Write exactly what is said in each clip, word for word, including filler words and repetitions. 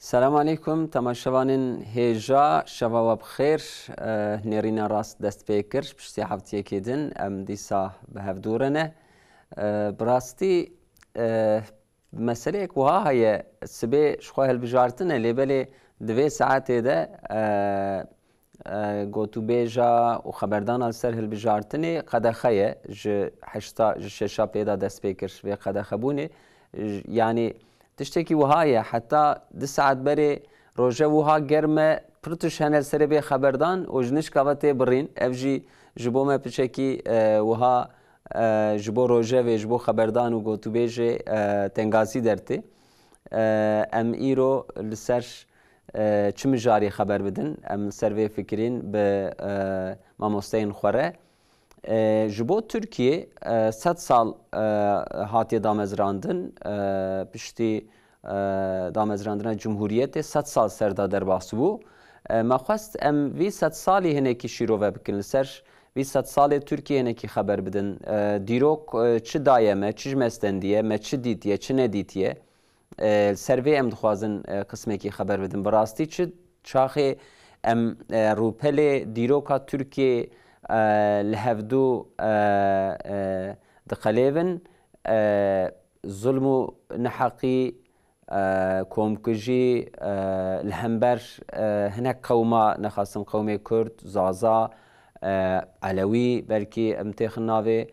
Selam aleykum, temaşevanên hêja, şeva we bi xêr. Eh, nêrîna rast dest pê kir, piştî heftiyekê din em dîsa bi hev dû re ne. Eh, bi rastî, eh, meseleyek wiha heye, sibê ji xwe hilbijartine, lê belê di vê saetê de, eh, eh, gotûbêja û xeberdana li ser hilbijartinê qedexe ye. Ji heşta, ji şeşa pê de dest pê kir vê qedexebûnê. J-, yanî tiştekî wiha ye, heta du saet berê rojev wiha germ e, pir tişt hene li serê vê xeberdan û ji nişka ve tê birîn. Ev jî ji bo me piçekî, eh, wiha, eh, ji bo rojevê, ji bo xeberdan û gotûbêjê, eh, tengazî dertê. Eh, em îro li ser, eh, çi mijarê xeber bidin? Em li ser vê fikirîn bi, eh, mamosteyên xwe re. Eh, ji bo Tirkiyê, eh, sed sal, eh, hatiye damezrandin, eh, piştî, eh, damezrandina Cumhuriyetê sed sal ser de derbas bû. Eh, me xwest em vî sed salî hinekî şîrove bikin, li ser vî sed salê Tirkiyê hinekî xeber bidin. Eh, dîrok, eh, çi daye me, çi ji me stendiye, me çi dîtiye, çi nedîtiye? E, li ser vê em dixwazin, e, qismekî xeber bidin. Bi rastî çi çaxê em, e, rûpelê dîroka Tirkiyê, e, li hevdû, e, e, diqelêvin, e, zulm û neheqî, e, komkujî, e, li hember, e, hinek qewma, nexasim qewmê Kurd, Zaza, e, Elewî, belkî em têxin navê,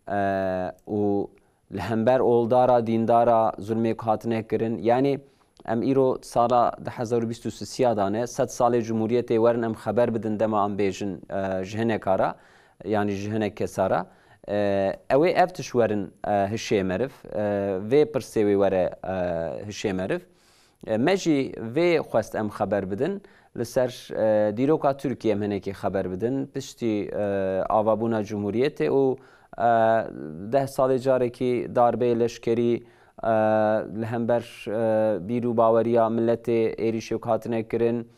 e, û li hember oldara, dîndara zulmê ku hatine kirin. Yanî em îro sala du hezar û bîst û sisiya dane, sed salê Cumhuriyetê werin em xeber bidin dema em bêjin, e, ji hineka re, yanî ji hinek kesa re. E, ew ê ev tişt werin, e, hişê meriv, e, vê pirsê wê were, e, hişê meriv. E, me jî vê xwest em xeber bidin. Li ser, e, dîroka Tirkiyê em hinekî xeber bidin. Piştî, e, avabûna Cumhuriyetê û, e, deh salê carekî darbeyê leşkerî, e, li hember, e, bîr û baweriya miletê êrîşê ku hatine kirin,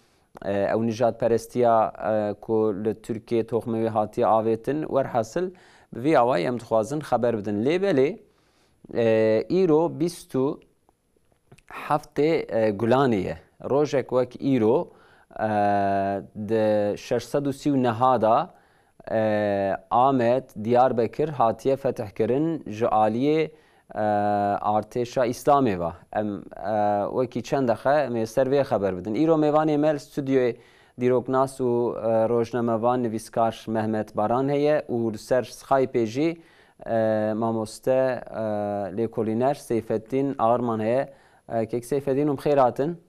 e, ew nijadperestiya, e, ku li Tirkiyê toxmê wê hatiye avêtin. Werhasil, bi vî awayî em dixwazin xeber bidin. Lê belê, e, îro bîst û heftê, e, Gulanê ye. Rojek wek îro, e, di şeş sed û sî û neh de, e, Amed, Diyarbekir hatiye fetihkirin ji aliyê, e, artêşa Îslamê ve. Em, e, wekî çend deqe em ê ser vê xeber bidin. Îro mêvanê me li stûdyoyê dîroknas û, e, rojnamevan, nivîskar Mehmet Baran heye û li ser Skypeê jî e, mamoste, e, lêkolîner Seyfeddîn Ağırman heye. E, kek Seyfeddîn, hûn bi xêr hatin.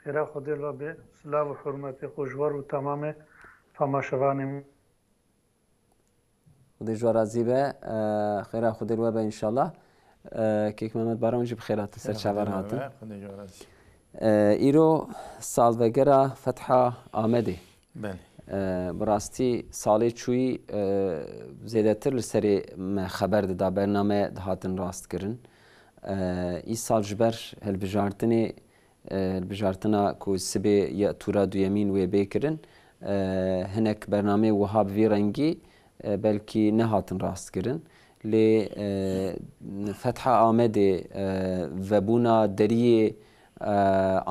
Xêra Xwedê li we be, silav û hurmetê xwe ji we û temamê temaşevanê min. Xwedê ji we razî be, e, xêra Xwedê li we be înşallah. E, kek Mehmet Baran jî bi xêr hatin, ser çavan hatin. Xwedê ji we razî. E, îro salvegera Fetha Amedê. Belê. E, bi rastî salê çûyî, e, zêdetir li serê me xeber dida, bername dihatin rastkirin. E, îsal ji ber hilbijartinê, e, hilbijartina ku sibê ya tûra duyemîn wê bê kirin, e, hinek bernameyê wiha bi vî rengî, e, belkî nehatin rastkirin. Lê, e, Fetha Amedê, e, vebûna deriyê, e,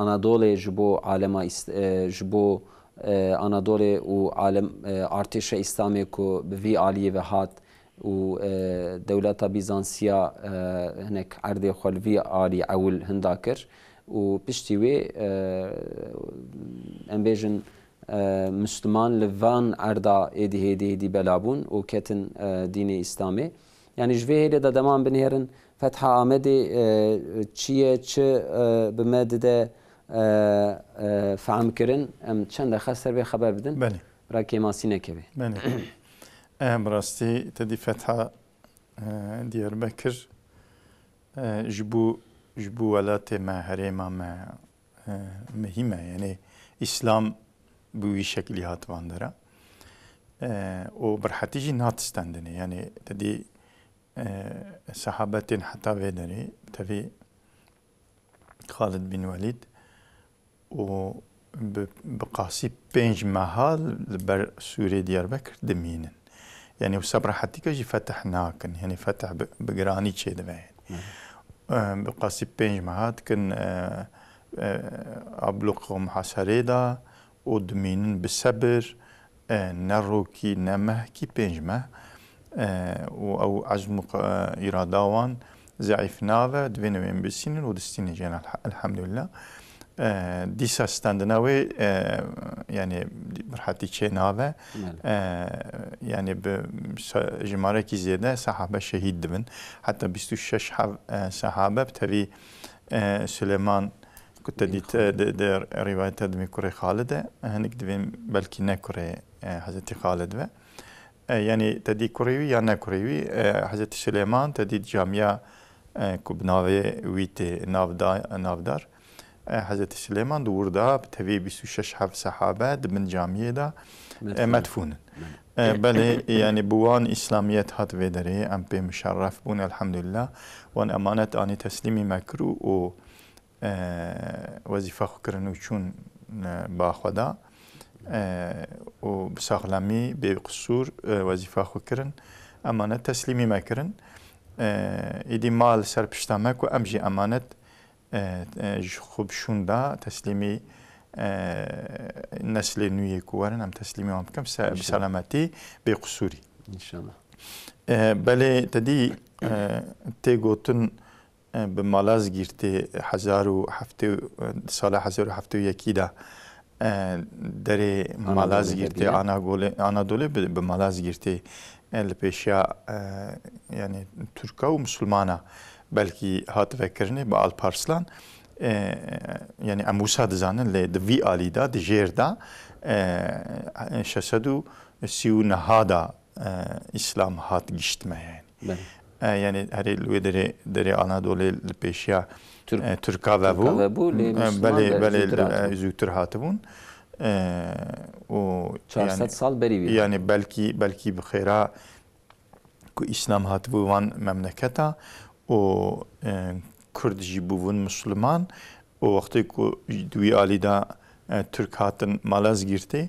Anadolê ji bo alema îs-, e, ji bo, e, Anadolê û alem, e, artêşa Îslamê ku bi vî aliyê ve hat û, e, dewleta Bîzansiya, e, hinek erdê xwe li vî alî ewil hinda kir û piştî wê, e, em bêjin, e, Misliman li van erda êdî hêdî hêdî bela bûn û ketin, e, dînê Îslamê. Yanî ji vê hêlê de dema em binêrin Fetha Amedê, e, çi ye, çi, e, bi me dide, e, e, fehm kirin, em çend deqe ser vê xeber bidin. Belê. Bira kêmasî nekeve. Belê. E, bi rastî te dî Fetha, e, Diyarbekir, e, ji bo, ji bo welatê me, herêma me, e, muhîm e. Yanî Îslam bi wî şeklî hat van dera. E, û bi rehetî jî nat stendinê. Yanî te dî, e, sehabetên heta vê derê, tevî Xalid bin Welîd û bi, bi qasî pênc meha li ber sûrê Diyarbekir dimînin. Yanî wisa bi rehetîka jî fetih nakin. Yanî fetih bi, bi giranî çêdibe. Hı. E, bi qasî pênc meha dikin, e, e, abluq û muhaserê de û dimînin bi sebir, e, ne rokî, ne mehkî, pênc meh. E, û ew ezm û qa-, îrada wan zeîf nabe, divê wên bisînin û distînin jê re, elh-, elhamdulillah. E, dîsa standina wê, e, yanî bi rehetî çê nabe. Belê. E, yanî bi se-, jimarekî zêde sehabe şehîd dibin. Heta bîst û şeş heb-, e, sehabe bi tevî, e, Silêman ku te dît, e, di, di rîwayeta dimî kurê Xalid e, hinek divên belkî ne kurê, e, Hezretî Xalid be. E, yanî te dî kurê wî ya ne kurê wî, e, Hezretî Silêman te dît camiya, e, ku bi navê wî tê navda-, navdar. E, Hezretî Silêman di wir de bi tevî bîst û şeş heb sehabe di bin camiyê de, e, medfûn in. E, belê, yanî bi wan îslamiyet hat vê derê, em pê muşerref bûn, elhamdulillah. Wan emanet anî teslîmî me kir û, û, e, wezîfa xwe kirin û çûn, e, ba xwe da. E, û bi saxlemî, bê qisûr, e, wezîfa xwe kirin. Emanet teslîmî me kirin. E, êdî ma li ser pişta me ku em jî emanet, e, e, ji xwe bi şûn da teslîmî, e, neslê nû yê ku werin, em teslîmî wan bikin, se-, bi selametî, bê qisûrî. İnşallah. E, belê te dî, e, tê gotin, e, bi Malazgîrtê hezar û heftê, e, sala hezar û heftê û yekî de, e, derê Anadolê Malazgîrtê, hebûye. Anagolê-, Anadolê bi, bi Malazgîrtê, e, li pêşiya, e, yanî Tirka û Misilmana belkî hat vekirinê bi Alparslan. E, yanî em wisa dizanin, lê di vî alî de, di jêr de, e, şeş sed û sî û neh de, e, Îslam hat gişt me, yanî. Belê. E, yanî herê li wê derê, derê Anadolê li pêşiya, Türk, e, Tirka Türka vebû. Vebû, lê E, Müslüman belê, de belê, zûtir e, hatibûn. Zûtir hatibûn. E, û Çar sed yanî, sal berî wî. Yanî belkî, belkî bi xêra ku Îslam hatibû van memleketa û, e, Kurd jî bûbûn Misliman û wextê ku di wî alî de, e, Tirk hatin Malazgirtê,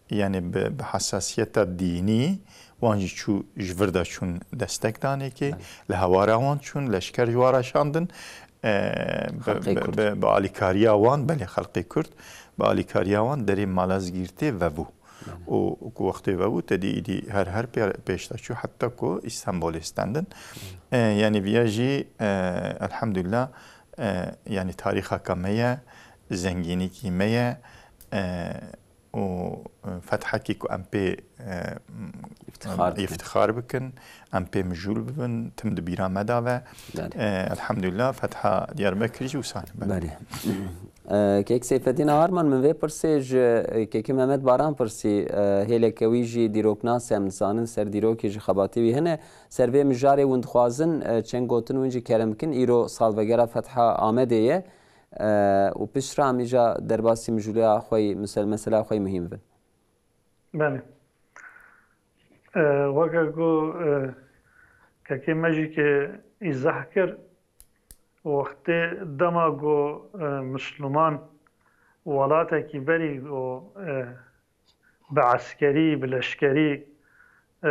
yanî bi, bi hesasiyeta dînî wan jî çû ji vir de çûn destek danê kê, Belê. Li hewara wan çûn, leşker ji wan re şandin, e, bi, Xelkê bi, Kurd. Bi, bi alîkariya wan, belê xelkê Kurd, bi alîkariya wan derê Malazgirtê vebû. Belê. Û ku wextê vebû, te dî îdî her her pê-, pêş de çû, heta ku Îstanbulê stendin. Belê. E, yanî viya jî, e, elhamdulillah, e, yanî tarîxaka me ye, zengînîkî me ye, e, û, e, fethekî ku em pê, e, İftixar bikin. İftixar bikin, em pê mijûl bibin, tim di bîra me de ve. Belê. E, elhamdulillah, fetha Diyarbekirî jî wisa ne. Belê. Belê. E, Kek Seyfeddîn Aharman, min vê pirsê ji, e, Kekî Mehmet Baran pirsî, e, hêleke wî jî dîroknas e, em dizanin ser dîrokê ji xebatê wî hene. Ser vê mijarê hûn dixwazin, e, çend gotin hûn jî kerem bikin. Îro salvegera fetha Amedê ye. E, û piştre em îja derbasî mijûleya xwe yî, misel-, mesela xwe yî muhîm bibin. Belê. E, weke ku, e, kekê me jî ke îzah kir, wextê dema ku, e, Misliman welatekî berî ku, e, bi eskerî, bi leşkerî, e,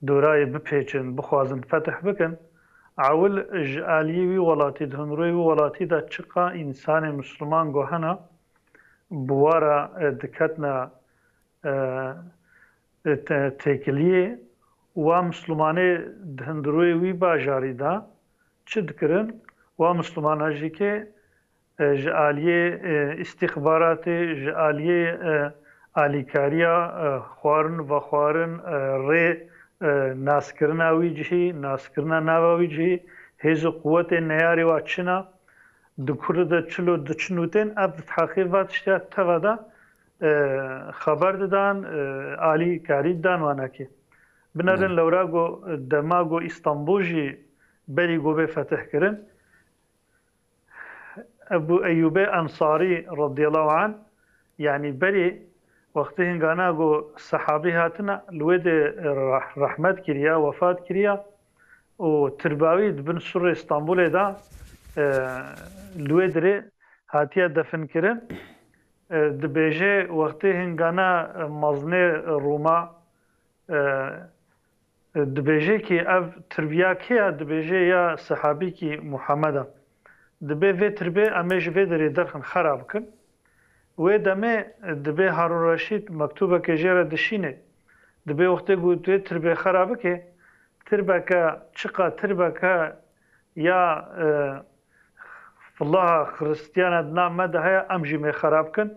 dorayê bipêçin, bixwazin fetih bikin, ewil ji aliyê wî welatî, di hundirê wî welatî de çiqa însanê Misliman ku hene, bi wa re, e, diketine, e, e, te-, têkiliyê, wa Mislimanê di hundirê wî bajarî de çi dikirin? Wa Mislimana jî kê e, ji aliyê, e, îstîxbaratê, ji aliyê, e, alîkariya, e, xwarin, vexwarin, e, rê, e, naskirina wî cihî, naskirina nava wî cihî, hêz û quwetê neyarê wa çin e, di kurî de çilo diçin û tên, ev di teqî va tiştiya teva de, e, xeber didan, e, alîkarî didan wanekê. Binerin Belê. Lewra ku dema ku Îstanbul jî berî ku bê fetih kirin, Ebu Eyyûbê Ensarî radiyallahu anh, yanî berê wextê hingana ku sehabî hatine, li wê de reh-, rehmet kiriya, wefat kiriya û tirbawî di bin surê Stenbolê de, e, li wê dirê hatiye definkirin. E, dibêje wextê hingana, e, mezinê Rûma, e, Dibêje kî ev tirbiya kê ye? Dibêje ya sehabîkî Muhammed e. Dibê vê tirbê em ê ji vê derê derxin xera bikin. Wê demê dibê Harûn Reşîd mektûbekê jê re dişînê. Dibê wextê ku tu vê tirbê xera bike, tirbeke çiqa tirbeke ya, e, filaha xiristiyana di nav me de heye, em jî mê xera bikin,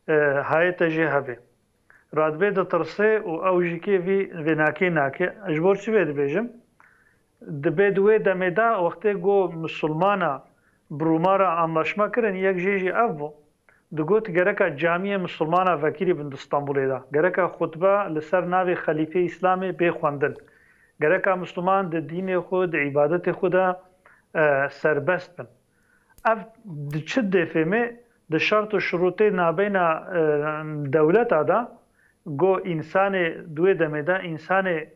e, hayê te jê hebe. Radibê ditirsê û ew jî kê vî vênakê nake. Ji bo çi vê dibêjim? Dibê di wê demê de wextê ku misilmana bi Rûma re anlaşma kirin, yek jê jî ev bû. Digot gereka camiyê misilmana vekirî bin di Stenbolê de. Gereka xutbe li ser navê Xelîfê Îslamê bê xwendin. Gereka misilman di dînê xwe, di îbadetê xwe de, e, serbest bin. Ev di çi dê fêmê? Di şert û şurûtê nabeyna, e, dewleta de, go însanê di wê demê de, însanê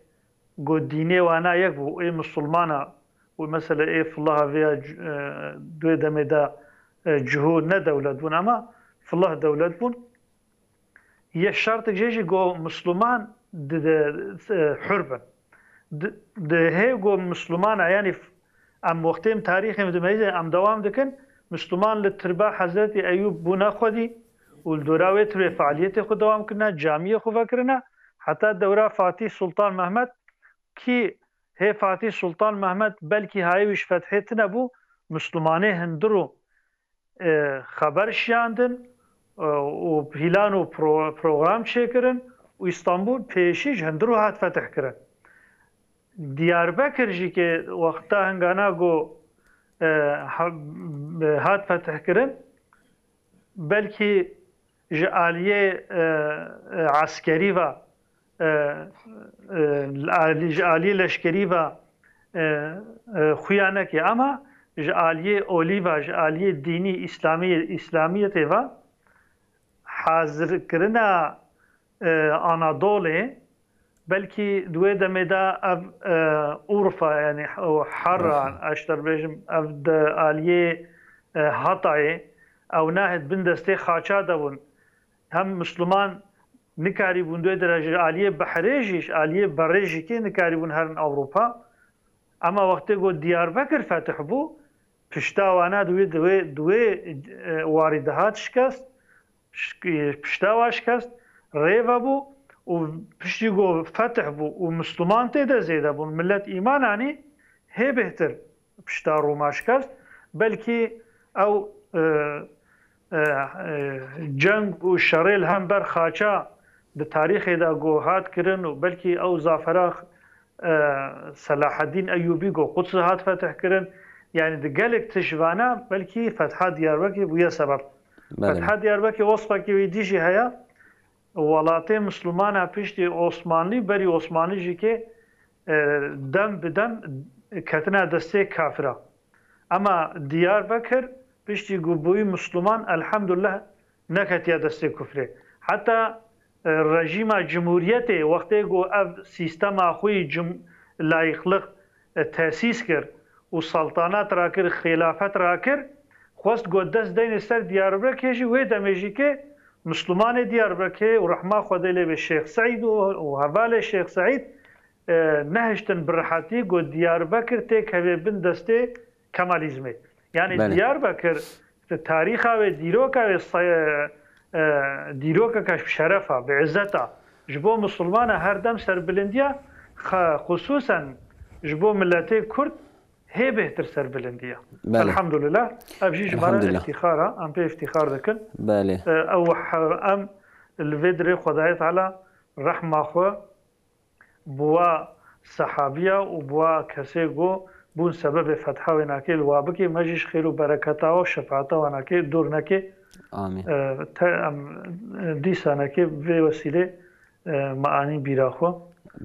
go dînê wana yek bû, ê misilmana û mesela ê filaha vê ya c-, e, di wê demê de, e, cihû ne dewlet bûn, ama filah dewlet bûn. Yê şertik jê jî go Misliman di, di, e, hur bin. Di, di hê go Misliman, yanî f-, em wextê em tarîxê em dimeyze, em dewam dikin, Misliman li tirba Hezretî Eyûb bûne xwedî û li dora wê tirê fealiyetê xwe dewam kirine, camiyê xwe vekirine, heta dewra Fatîh Sultan Mehmet, kî hê Fatîh Sultan Mehmet belkî hayê wî ji fethê tine bû, Mislimanê hindir û e, xeber şiyandin, e, û pîlan û pro-, program çêkirin û Îstanbul pêşî ji hundir û hat fetih kirin. Diyarbekir jî ke wexta hingana ku, e, ha-, e, hat fetih kirin, belkî ji aliyê, e, e, eskerî ve, e, e, li alî-, ji aliyê leşkerî ve, e, e, xuya neke, ama ji aliyê olî ve, ji aliyê dînî, Îslamî-, Îslamiyetê ve hazirkirina, e, Anadolê, belkî di wê demê de ev, e, Urfa, yanî ew Hera, Urfa, ez ji te re bêjim, ev di aliyê, e, Hatayê, ew nahêt bin destê xaça de bûn. Hem Misliman nikarîbûn di wê dire ji aliyê behrê jî, ji aliyê berê jî kê nikarîbûn herin Ewropa. Ema wextê ku Diyarbekir fetih bû, pişta wana di wê, di wê, di wê, e, warî de hat şikest, şik-, pişta wa şikest, rê vebû û piştî ku fetih bû û Misliman tê de zêde bûn, millet îman anî, hê bêhtir pişta Rûma şikest. Belkî ew, e, e, e, ceng û şerê li hember xaça di tarîxê de ku hat kirin û belkî ew zafera, e, Selahedîn Eyûbî ku Quds hat fetih kirin. Yanî di gelek tişt vana belkî fetha Diyarbekirê bûye sebeb. Belê. Fetha Diyarbekirê wesfekî wî dî jî heye. Welatê Misilmana piştî Osmanlî, berî Osmanlî jî kê, e, dem bi dem ketine destê kafira. Ema Diyarbekir piştî ku bûyî Misilman, elhamdulillah, neketiye destê kufrê. Heta, e, rejîma cumhuriyetê wextê ku ev sîstema xwe yî cum-, layîqliq, e, tesîs kir û saltanat rakir, xilafet rakir, xwest ku dest deynê ser Diyarbekirê jî, wê demê jî kê Mislimanê Diyarbekirê û rehma Xwedê lê bê Şêx Seîd û, û hevalê Şêx Seîd, e, nehiştin bi rehetî ku Diyarbekir têkeve bin destê Kemalîzmê. Yanî Belê. Diyarbekir di tarîxa wê, dîroka wê, say-, e, dîrokeke bi şeref a, bi îzzet a, ji bo Misilmana her dem serbilind a, xe-, xisûsen ji bo miletê Kurd hê bêhtir serbilind a. Belê. Elhamdulillah. Ev jî ji me re Elhamdulillah. îftîxar a. Em pê îftîxar dikin. Belê. E, ew he-, em li vê dirê Xwedayê Teala rehma xwe bi wa sehabiya û bi wa kesê ku bûn sebebê fetha wênakê li wa bikê, me jî ji xêr û bereketa wa û şefaeta wanakê dûr neke. Amîn. E, te, em, e, dîsanekê vê wesîlê, e, me anî bîra xwe.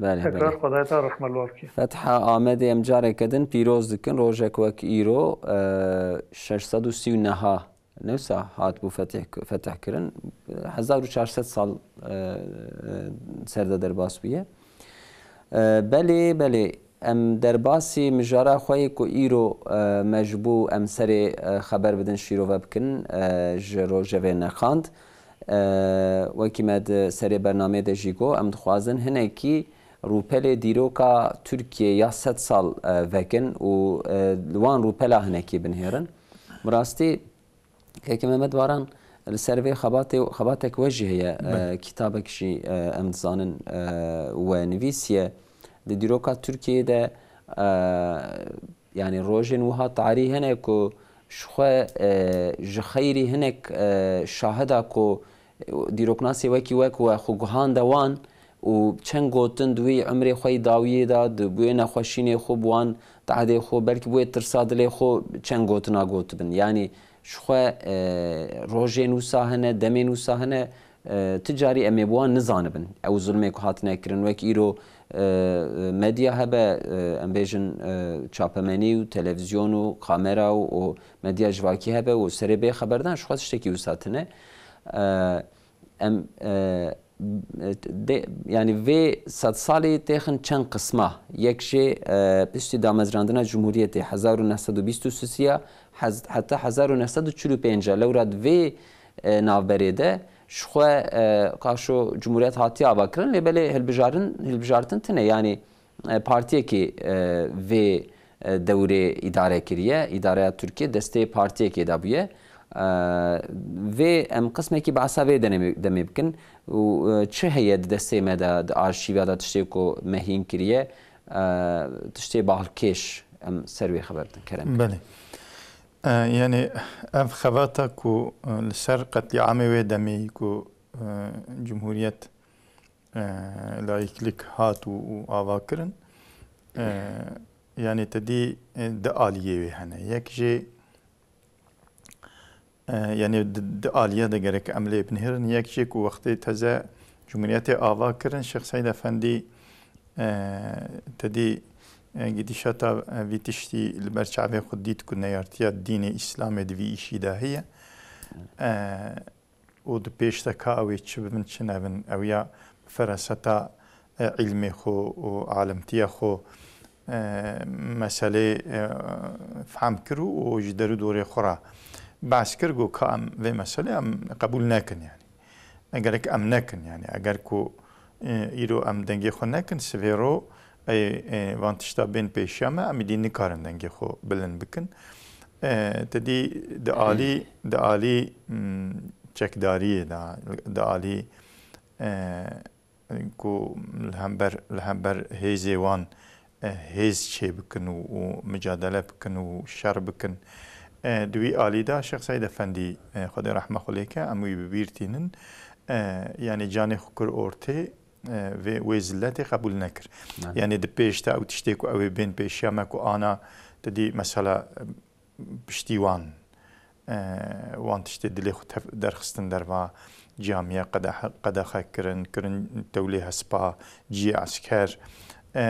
Belê, Tekrar belê. Xwedayê te rehme li wa bike. Fetha Amedê em careke din pîroz dikin. Rojek wek îro, e, şeş sed û sî û neh a Newsa hatbû fetih, fetih kirin. Hezar û çar sed sal, e, e, ser de derbas bûye. E, belê, belê, em derbasî mijara xwe yê ku îro, e, me ji bo em serê, e, xeber bidin şîrove bikin, e, ji rojevê nexand. E, wekî me di serê bernameyê de jî got, em dixwazin hinekî rûpelê dîroka Tirkiyê ya sed sal, e, vekin û, e, li wan rûpela hinekî binihêrin. Bi rastî Kekê Mehmet Baran li ser vê xebatê, xebatek we jî heye, Belê. e, kitabek jî, e, em dizanin, e, we nivîsiye. Di dîroka Tirkiyeyê de, e, yanî rojên wiha tarî hene ku ji xwe, e, ji xeyrî hinek, e, şahida ku dîroknasê wekî we ku we xwe guhande wan û çend gotin di wî emrê xwe yî dawiyê de, di wê nexweşînê xwe bi wan, di ehdê xwe, belkî bi wê tirsa dilê xwe çend gotina gotibin. Yanî ji xwe, e, rojên wisa hene, demên wisa hene, e, ti carî em ê bi wan nizanibin. Ew zulmê ku hatine kirin, wek îro, e, medya hebe, e, em bêjin, e, çapemenî û televîzyon û kamera û, û medya civakî hebe û serê bê xeberdan, ji xwe tiştekî wisa tine. E, em, e, de, yanî vê sedsalî têxin çend qisma. Yek jê, e, piştî damezrandina Cumhuriyetê hezar û neh sed û bîst û sisiya hez-, heta hezar û neh sed û çil û pênca lewra di vê, e, navberê de ji xwe, e, qaşo Cumhuriyet hatiye avakirin, lê belê hilbijarin, hilbijartin tine. Yanî, e, partiyekê, e, vê, e, dewrê îdare kiriye. Îdareya Tirkiyê destê partiyekê de bûye. E, vê em qismekî behsa vê denemê-, demê bikin û, e, çi heye di destê me de, di arşîva de tiştê ku me hîn kiriye, e, tiştê balkêş em ser wê xeber din. Kerem. Belê. E, yanî ev xebata ku, e, li ser qetlîamê wê demê ku, e, Cumhuriyet, e, layîklik hat û, û ava kirin, e, yanî te dî, e, di aliyê wê hene. Yek jê, e, yanî di, di aliye de gerek em lê binihêrin. Yek jê ku wextê teze Cumhuriyetê ava kirin, Şêx Seîd Efendî, e, te dî, e, gidîşata, e, vî tiştî li ber çavê xwe dît ku neyartiya dînê Îslamê di vî îşî de heye. E, û di pêş de ka ew ê çi bibin, çi nebin, ew ya bi feraseta, e, îlmê xwe û alimtiya xwe, e, meselê, e, fehm kir û, û ji der û dorê xwe re behs kir, got ka em vê meselê em qebûl nekin, yanî. E, gerek em nekin, yanî eger ku, e, îro em dengê xwe nekin, sivê ro, ê, ê, van tişta bên pêşiya me, em êdî nikarin dengê xwe bilind bikin. E, te dî di alî, di alî, mm, çekdariyê de, di alî, e, ku li hember, li hember hêzê wan, e, hêz çêbikin û, û micadele bikin û şer bikin. E, di wî alî de Şêx Seîd Efendî, e, Xwedê rehme xwe lê ke, em wî bi bîr tînin. E, yanî canê xwe kir ortê, e, vê, wê ziletê qebûl nekir. Belê. Yanî di pêş de ew tiştê ku ew ê bên pêşiya me ku ana te dî mesela, e, piştî wan, e, wan tiştê dilê xwe tev-, derxistin derva, camiya qedehe-, qedexe kirin, kirin tewlê hespa, ciyê esker, e,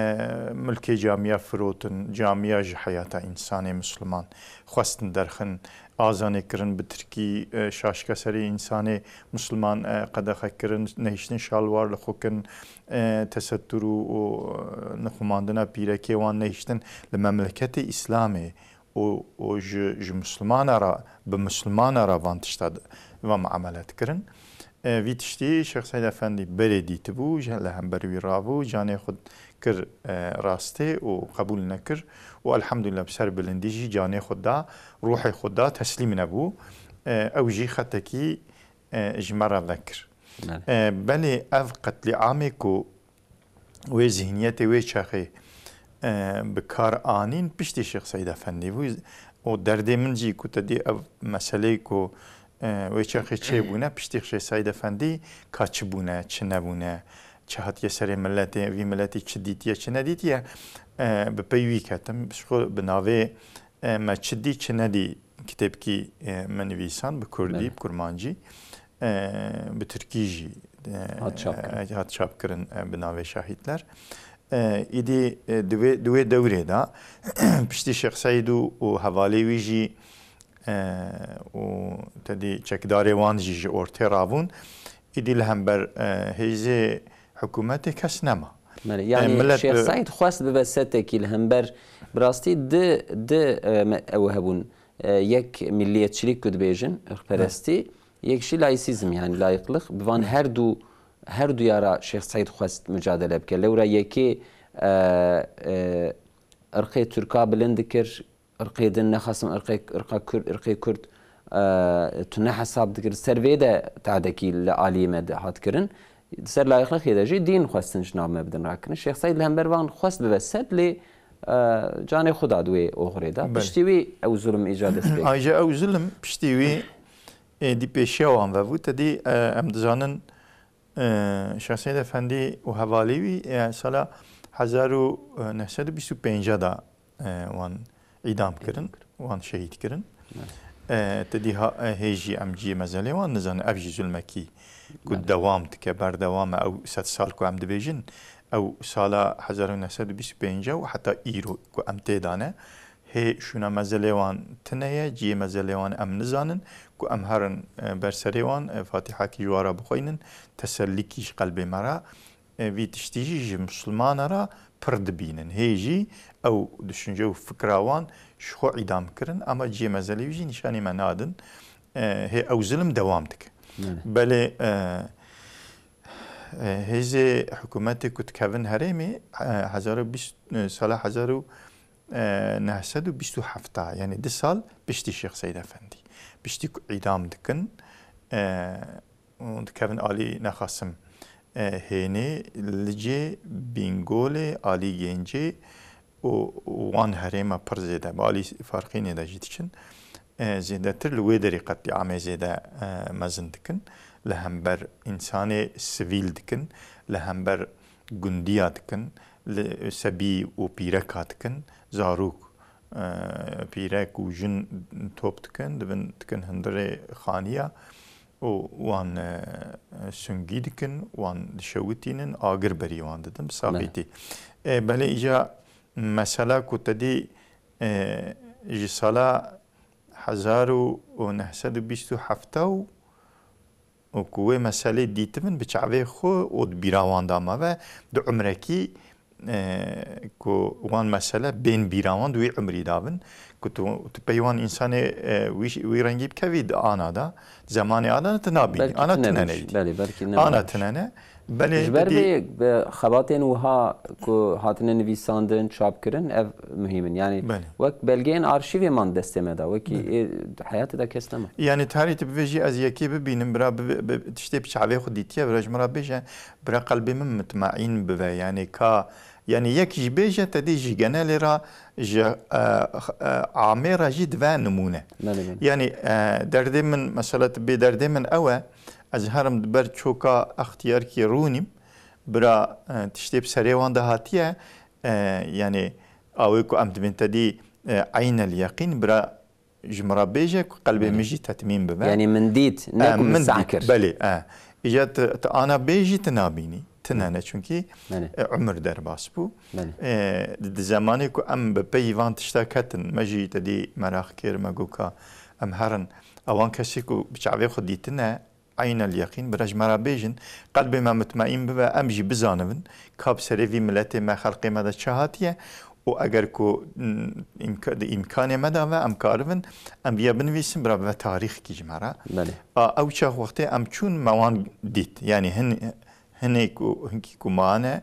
milkê camiya firotin, camiya ji heyata însanê misliman xwestin derxin, azanê kirin bi tirkî, e, şaşka serê însanê misliman, e, qedexe kirin, nehiştin şalwar li xwe kin, e, tesettur û, û, e, nixumandina pîrekê wan nehiştin li memleketê Îslamê û, û ji, ji Mislimana re, bi Mislimana re van tişta d-, van muamele dikirin. E, vî tiştî Şêx Seîd Efendî berê dîtibû, ji, li hember wî rabû, canê xwe kir, e, rastê û qebûl nekir û elhamdulillah bi ser bilindî jî canê xwe da, ruhê xwe da, teslîm nebû. E, ew jî xetekî, e, ji me re vekir. Belê. E, belê ev qetlîamê ku wê zihniyetê wê çaxê, e, bi kar anîn piştî Şêx Seîd Efendî bû. Û derdê min jî ku te dî ev meseleyê ku, e, wê çaxê çêbûne, piştî Şêx Seîd Efendî ka çi bûne, çi nebûne, çi hatiye serê miletê, vî miletî çi dîtiye, çi nedîtiye, e, bi pey wî ketim. Ji xwe bi navê, e, Me çi dî, çi nedî kitêbkî, e, min nivîsan bi kurdî, Belê. bi kurmancî, e, bi tirkî jî, e, Hat çapkirin. e, hat çapkirin, e, bi navê Şahîtler. E, îdî, e, di wê, di wê dewrê de piştî Şêx Seîd û, û hevalê wî jî, e, û te dî çekdarê wan jî ji ortê rabûn. Îdî li hember, e, hêzê hikûmetê kes nema. Belê, E, yanî milet Şêx bi- Seîd xwest bibe setekî li hember, bi rastî di, di, e, me-, ew hebûn, e, yek milliyetçilik ku dibêjin, ırkperestî, yek jî laîsîzm, yanî layıklık, bi van her du Her duya re Şêx Seîd xwest mucadele bike. Lewra yekê, e, e, irqê Tirka bilind dikir, irqê din nexasim, irqê, irqa Kurd, irqê Kurd, e, tune hesab dikir. Ser vê de tadekî li aliyê me de hat kirin. Di ser layixlixê de jî dîn xwestin ji nav me bidin rakirin. Şêx Seîd li hember van xwest bibe sed lê, e, canê xwe da di wê oxirê de. Belê. Piştî wî ew zulm îca dest pê kir. Ayrıca ew zulm piştî wî, e, di pêşiya wan ve bû. Te dî, e, em dizanin, e, Şêx Seîd Efendî û hevalê wî, e, sala hezar û neh sed û bîst û pênc de, e, wan îdam kirin, wan şehîd kirin. Evet. E, te dî ha, e, hê jî em cihê mezelê wan nizanin, ev jî zulmekî ku Evet. dewam dike, berdewam e, ew sed sal ku em dibêjin, ew sala hezar û neh sed û bîst û pênc û heta îro ku em tê de ne, hê şûna mezelê wan tune ye, cihê mezelê wan em nizanin, ku em herin, e, ber serê wan, e, Fatîhakî ji wan re bixweynin, tesellikî ji qelbê me re, e, vî tiştî jî ji misilmana re pir dibînin. Hê jî ew düşünce û fikra wan ji xwe îdam kirin, ama cihê mezelê wî jî nîşanî me nadin. E, hê ew zilim dewam dike. Evet. Belê, e, e, hêzê hikûmetê ku dikevin herêmê, e, hezar û bîst, e, sala hezar û neh sed û bîst û heft, yanî du sal piştî Şêx Seîd Efendî, piştî ku îdam dikin, e, û dikevin alî nexasim, e, Hênê, Licê, Bîngolê, alî Gêncê û wan herêma pir zêde, bi alî Farqînê de jî diçin. E, zêdetir li wê derê qetlîamê zêde, e, mezin dikin. Li hember însanê sivîl dikin, li hember gundiya dikin, li sebî û pîreka dikin, zarok, e, pîrek û jin top dikin, dibin dikin hundirê xaniya û wan, e, sungî dikin, wan dişewitînin, agir berî wan didin, bi Belê. saxîtî. E, belê îca mesela ku te dî, e, ji sala hezar û neh sed û bîst û heft û û ku wê meselê dîtibin bi çavê xwe û di bîra wan de mave, di umrekî, e, ku wan mesele bên bîra wan di wî umrî de bin, ku tu, tu pey wan însanê, e, wî, wî rengî bikevî di ana de, zemanê ana de tu nabînî. Belkî Ana tune ne tune ne jî. Belê, belkî ne Ana ne tune ne. Belê, Ji ber te dî vê, e, xebatên wiha ku hatine nivîsandin, çap kirin, ev muhîm in. Yanî Belê. wek belgeyên arşîvê man destê me de, wekî Belê. ê, heyatê de kes nema. Yanî tarî tu bivêjî ez yekê bibînim, bira bi, bi, tiştê bi çavê xwe dîtiye, bira ji min re bêje, bira qelbê min mitmaîn bibe. Yanî ka, yanî yek jî bêje, te dî ji genelê re, ji, e, e, amê re jî dibe nimûne. Belê, belê. Yanî, e, derdê min, mesela tu bê derdê min ew e, ez herim di ber çoka extiyarkî rûnîm, bira, e, tiştê bi serê wan de hatiye, e, yanî awê ku em dibên te dî, e, eynel yeqîn, bira ji min re bêje ku qelbê Belê. min jî tetmîn bibe. Yanî min dît, ne E, ku min min sah dît, kir. belê, e. Îca tu, tu ana bêjî tu nabînî. Tune ne çunkî, Belê. e, umir derbas bû. Belê. E, di, di zemanê ku em bi pey van tişta ketin, me jî te dî meraq kir, me got ka em herin. Ewan kesê ku bi çavê xwe dîtine, eynel yeqîn, bira ji me re bêjin, qelbê me mitmaîn bibe, em jî bizanibin, ka bi serê vî miletê me, xelqê me de çi hatiye û eger ku, mm, îmka-, di îmkanê me de ve, em karibin, em viya binivîsin, bira bibe tarîxkî ji me re. Belê. A, ew çax wextê em çûn, me wan dît. Yanî hin-, Hinek û hinkî ku mane,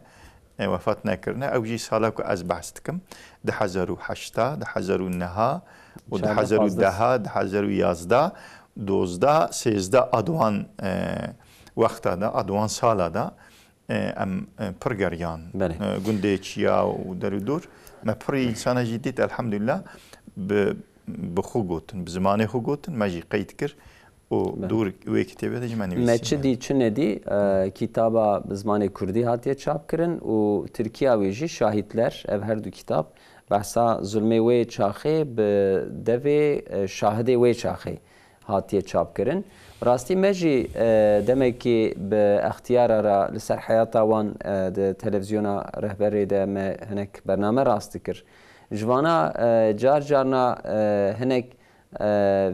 e, wefat nekirine. Ew jî sala ku ez behs dikim, du hezar û heşta, du hezar û neha û Çardeh, du hezar û deh, pazdeh. du hezar û yazdeh, dozdeh, sêzdeh, a di wan, e, wexta de, a di wan sala de, e, em, e, pir geriyan. Belê. E, gundê çiya û der û dor. Me pirî însana jî dît, elhamdülillah, bi, bi xwe gotin, bi zimanê xwe gotin, me jî qeyd kir. û Be. dûr wê kitêbê de ji me nivîsî. Me çi dî, çi nedî, e, kitaba bi zimanê kurdî hatiye çapkirin û tirkiya wê jî Şahîtler, ev her du kitab behsa zulmê wê çaxê bi devê, e, şahidê wê çaxê hatiye çapkirin. Rastî me jî, e, demekî bi extiyara re li ser heyata wan, e, di televîzyona Rehberê de me hinek bername rast dikir. Ji vana, e, car carna, e, hinek e,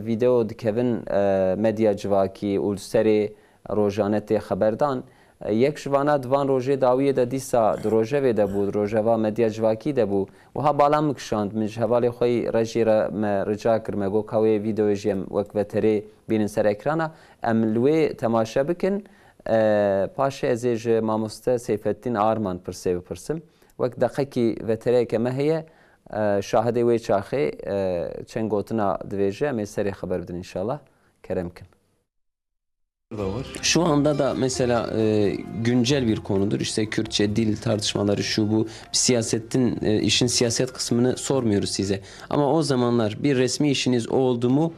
vîdeo dikevin, e, medya civakî û li serê rojane tê xeberdan. E, yek ji vana di van rojê dawiyê de dîsa di rojevê de bû, di rojeva medya civakî de bû. Wiha bala min kişand, min ji hevalê xwe yî Rejî re me rica kir, me got ka wê vîdeoyê jî em wek veterê bînin ser ekrana. Em li wê temaşe bikin. E, paşê ez ê ji mamoste Seyfettin Arman pirsê bipirsim. Wek deqekî vetereyeke me heye, e, şahidê wê çaxê, e, çend gotina divêje, em ê serê xeber bidin inşallah. Kerem kin. Şu anda da mesela, e, güncel bir konudur. İşte Kürtçe dil tartışmaları, şu bu, siyasetin, e, işin siyaset kısmını sormuyoruz size. Ama o zamanlar bir resmi işiniz oldu mu,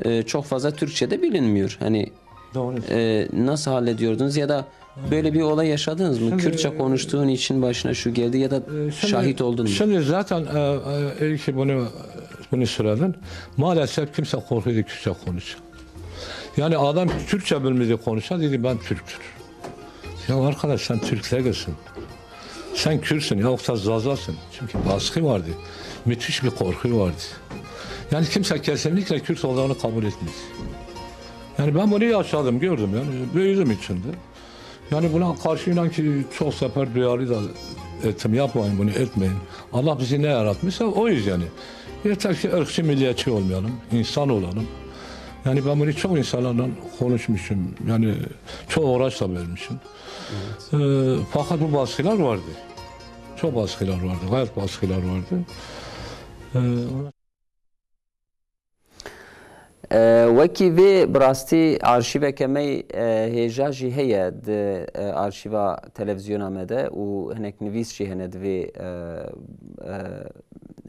e, çok fazla Türkçe de bilinmiyor. Hani, Doğru. e, nasıl hallediyordunuz ya da böyle bir olay yaşadınız mı? Şimdi, Kürtçe e, konuştuğun için başına şu geldi ya da e, şimdi, şahit oldun mu? Şimdi zaten, e, e, iyi ki bunu, bunu söyledin. Maalesef kimse korkuyordu Kürtçe konuşacak. Yani adam Türkçe bilmedi konuşsa dedi ben Türktür. Ya arkadaş sen Türk değilsin. Sen Kürtsün ya da Zazasın. Çünkü baskı vardı. Müthiş bir korku vardı. Yani kimse kesinlikle Kürt olduğunu kabul etmedi. Yani ben bunu yaşadım, gördüm yani. Büyüdüm içinde. Yani buna karşı inan ki çok sefer duyarlı da ettim. Yapmayın bunu, etmeyin. Allah bizi ne yaratmışsa oyuz yani. Yeter ki ırkçı, milliyetçi olmayalım, insan olalım. Yani ben bunu çok insanlarla konuşmuşum. Yani çok uğraş da vermişim. Ee, fakat bu baskılar vardı. Çok baskılar vardı. Gayet baskılar vardı. Ee, E, wekî vê bi rastî arşîveke me, e, hêja jî heye di, e, arşîva televîzyona me de û hinek nivîs jî hene di vê, e,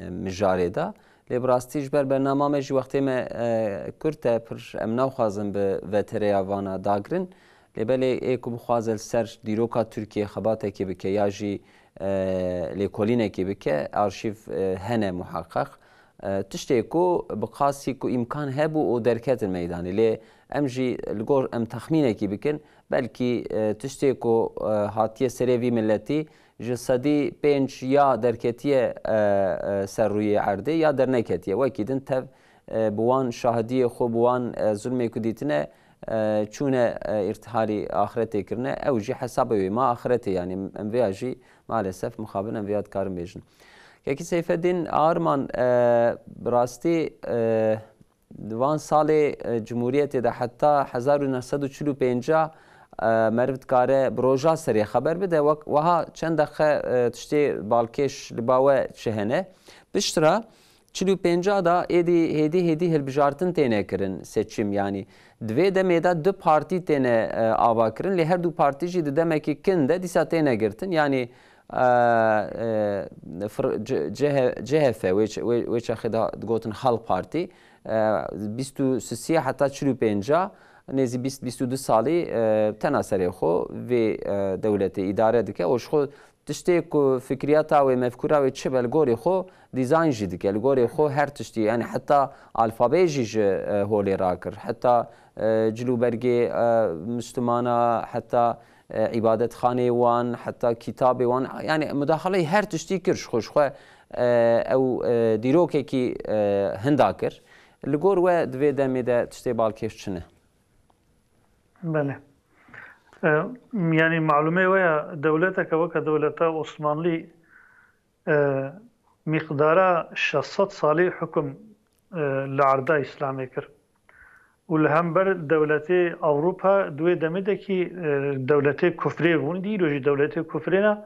e, mijarê de. Lê bi rastî ji ber bernama me jî wextê me, e, kurt e, pir em naxwazin bi vetereya vana dagirin. Lê belê ê ku bixwaze li ser dîroka Tirkiyê xebatekê bike ya jî, e, lêkolînekê bike, arşîv, e, hene muheqeq. E, tiştê ku bi qasî ku îmkan hebû û derketin meydanê. Lê em jî li gor em texmînekî bikin, belkî, e, tiştê ku, e, hatiye serê vî miletî ji sedî pênc ya derketiye, e, e, ser rûyê erdê ya derneketiye. Wekî din tev, e, bi wan şahidiyê xwe, bi wan, e, zulmê ku dîtine, e, çûne, e, îrtihalî axretê kirine, ew jî hesabê wê ma axretê, yanî em vêya jî maalesef mixabin em vêya dikarin bêjin. Kekî Seyfeddîn Arman, e, bi rastî, e, di van salê, e, Cumhuriyetê de heta hezar û neh sed û çil û pênc, e, meriv dikare bi roja serê xeber bide. Wek, weha çend deqe, e, tiştê balkêş li ba we çi hene? Piştre çil û pênc de êdî hêdî hêdî hilbijartin têne kirin, seçim, yanî di vê demê de du partî têne, e, ava kirin, lê her du partî jî di demekî kin de dîsa têne girtin. Yanî, e, e, fir-, C-, C H, C H F, wê ç-, wê, wê çaxê de digotin Halk Partî, e, bîst û sisiya heta çil û pênc, nêzî bîst, bîst û du salî, e, tena serê xwe vê, e, dewletê îdare dike û ji xwe tiştê ku fikriyata wê, mefkûra wê çi be, li gorî xwe dîzayn jî dike. Li gorî xwe her tiştî, yanî heta alfabeyê jî ji, e, holê rakir. Heta, e, cilûbergê, e, Mislimana, heta, e, îbadetxaneyê wan, heta kitabê wan, yanî mudaxaleyê her tiştî kir ji xwe, ji xwe, e, ew, e, dîrokekî, e, hinda kir. Li gor we di vê demê de tiştê balkêş çi ne? Belê. E, yanî malûmê we ya dewleteke weke dewleta Osmanlî, e, miqdara şeş sed salî hukum, e, li erda Îslamê kir. Û li hember dewletê Ewropa di wê demê de kî, e, dewletê kufrê bûn, dî îro jî dewletê kufrê ne.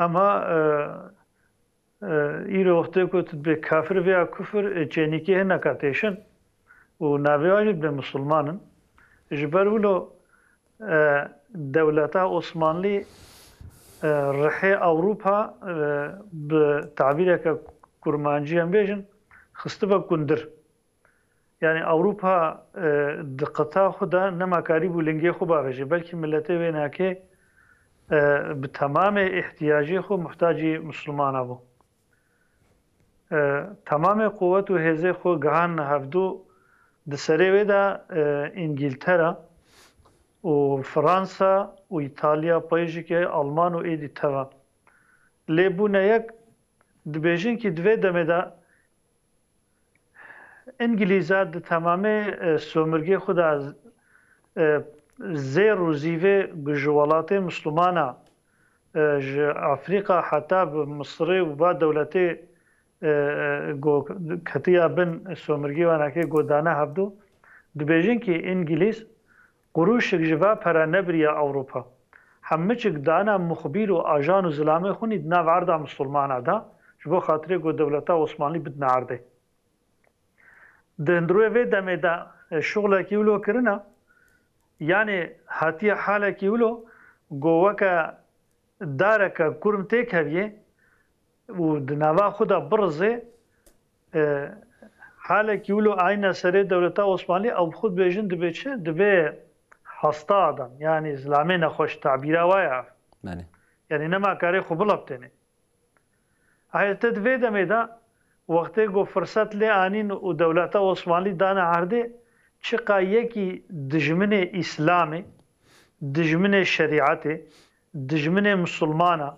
Ema, e, E, îro wextê ku tu dibê kafir vêya kufir, e, çênîkê hineka têşin û navê wan jî dibê misilman in. Ji ber wilo, e, dewleta Osmanlî, e, rihê Ewropa, e, bi tabîreke kurmancî em bêjin, xistibe kundir. Yanî Ewropa, e, di qita xwe de nema karîbû lingê xwe bavêje, belkî miletê wê nakê, e, bi temamê îhtiyacê xwe muhtacî Mislimana bû. E, temamê quwet û hêzê xwe gihan hevdu, di serê wê de, e, Îngîltera û Fransa û Îtalya, payîjikê Alman û êdî teva. Lê bûne yek, dibêjin kî di vê demê de Îngilîza di temamê, e, somirgê xwe de, e, zêr û zîvê ku ji welatê Mislimana, e, ji Afrîka heta bi Misirê û ba dewletê, e, e, ku ketiya bin somirgê wanakê ku dane hevdu, dibêjin kî Îngilîz Qurûşik ji va pere nebiriya Ewropa. Hemiçik dana muxbîr û ajan û zilamê xwinî di nav erda misilmana de, ji bo xatirê ku dewleta Osmanlî bidine erdê. Di hundirûyê vê demê de, e, şuxlekî wilo kirina, yanî hatiye halekî wilo, ku weke dareke kurm têkeviyê û di nava xwe de birizê, e, halekî wilo ayne serê dewleta Osmanlî, ew bi xwe dibêjin dibê çi? Dibê hasta adam, yanî zilamê nexweş, tabîra wa ye. Belê. Yanî nema karê xwe bileptênê. Hete di vê demê de wextê ku firset lê anîn û dewleta Osmanlî dane erdê, çiqa yekî dijminê Îslamê, dijminê şerîetê, dijminê misilmana,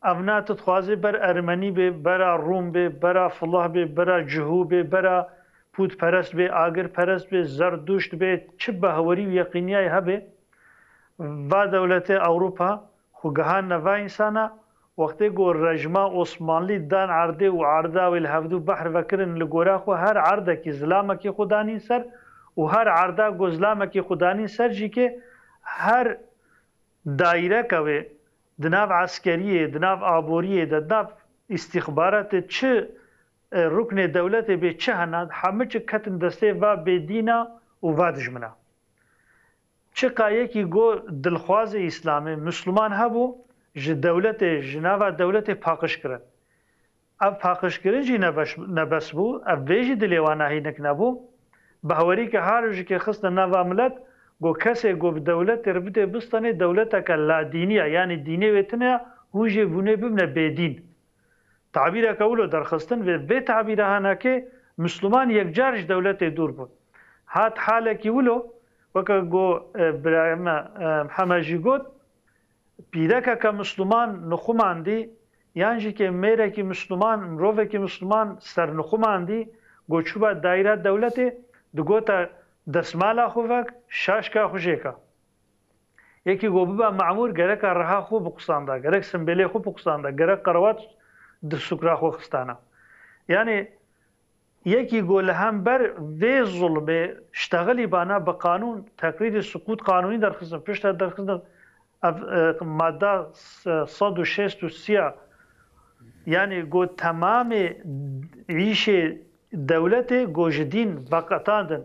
ev ne tu dixwazê ber Ermenî bê, bera Rûm bê, bera Filih bê, bera Cihû bê, bera pûtperest bê, agirperest bê, Zerdûşt bê, çi behwerî û yeqîniyayê hebe, va dewletê Ewropa xwe gihandine va însana, wextê ku rejma Osmanlî dan erdê û erda wê li hevdû behr vekirin, li gora xwe her erdekî zilamekî xwe danîn ser û her erda ku zilamekî xwe danîn ser jî ke her daîreke wê di nav eskeriyê, di nav aboriyê de, di nav îstîxbaratê çi, e, ruknê dewletê bê çi hene, hemû çi ketin destê va bêdîna û va dijmina. Çiqa yekî got dilxwazê Îslamê, Misliman hebû, ji dewletê, ji nava dewletê paqij kirin. Ev paqijkirin jî nebeş-, nebes bû, ev vê jî dilê wan ne hînik nebû. Behwerî ke halo jî ke xistine nava milet, got kesê got bi dewletê re bidê bistanê dewleteke ladînî ye, yanî dînê wê tune ye, hûn jê bûnê bibine bêdîn. Tabîreke wilo derxistin, vê, vê tabîra hanakê Misliman yekcar ji dewletê dûr bûn. Hat halekî wilo, weke got, e, birayê me, e, Mihemed jî got, pîrekeke Misliman nixumandî, yan jî ke mêrekî Misliman, mirovekî Misliman sernixumandî, got çûba daîra dewletê, digota destmala xwe vek, şaşka xwe jêka. Yekî got biba memûr, gereka riha xwe biqusanda, gerek simbêlê xwe biqusanda, gerek qerewat di sukra xwe xistana. Yanî yekî got li hember vê zulmê ştexilî bana bi qanûn, tekrîrî sukût qanûnî derxistin, piştre derxistin ev, e, madda s-, sed û şêst û sî ya, yanî got temamê îşê dewletê got ji dîn veqetandin,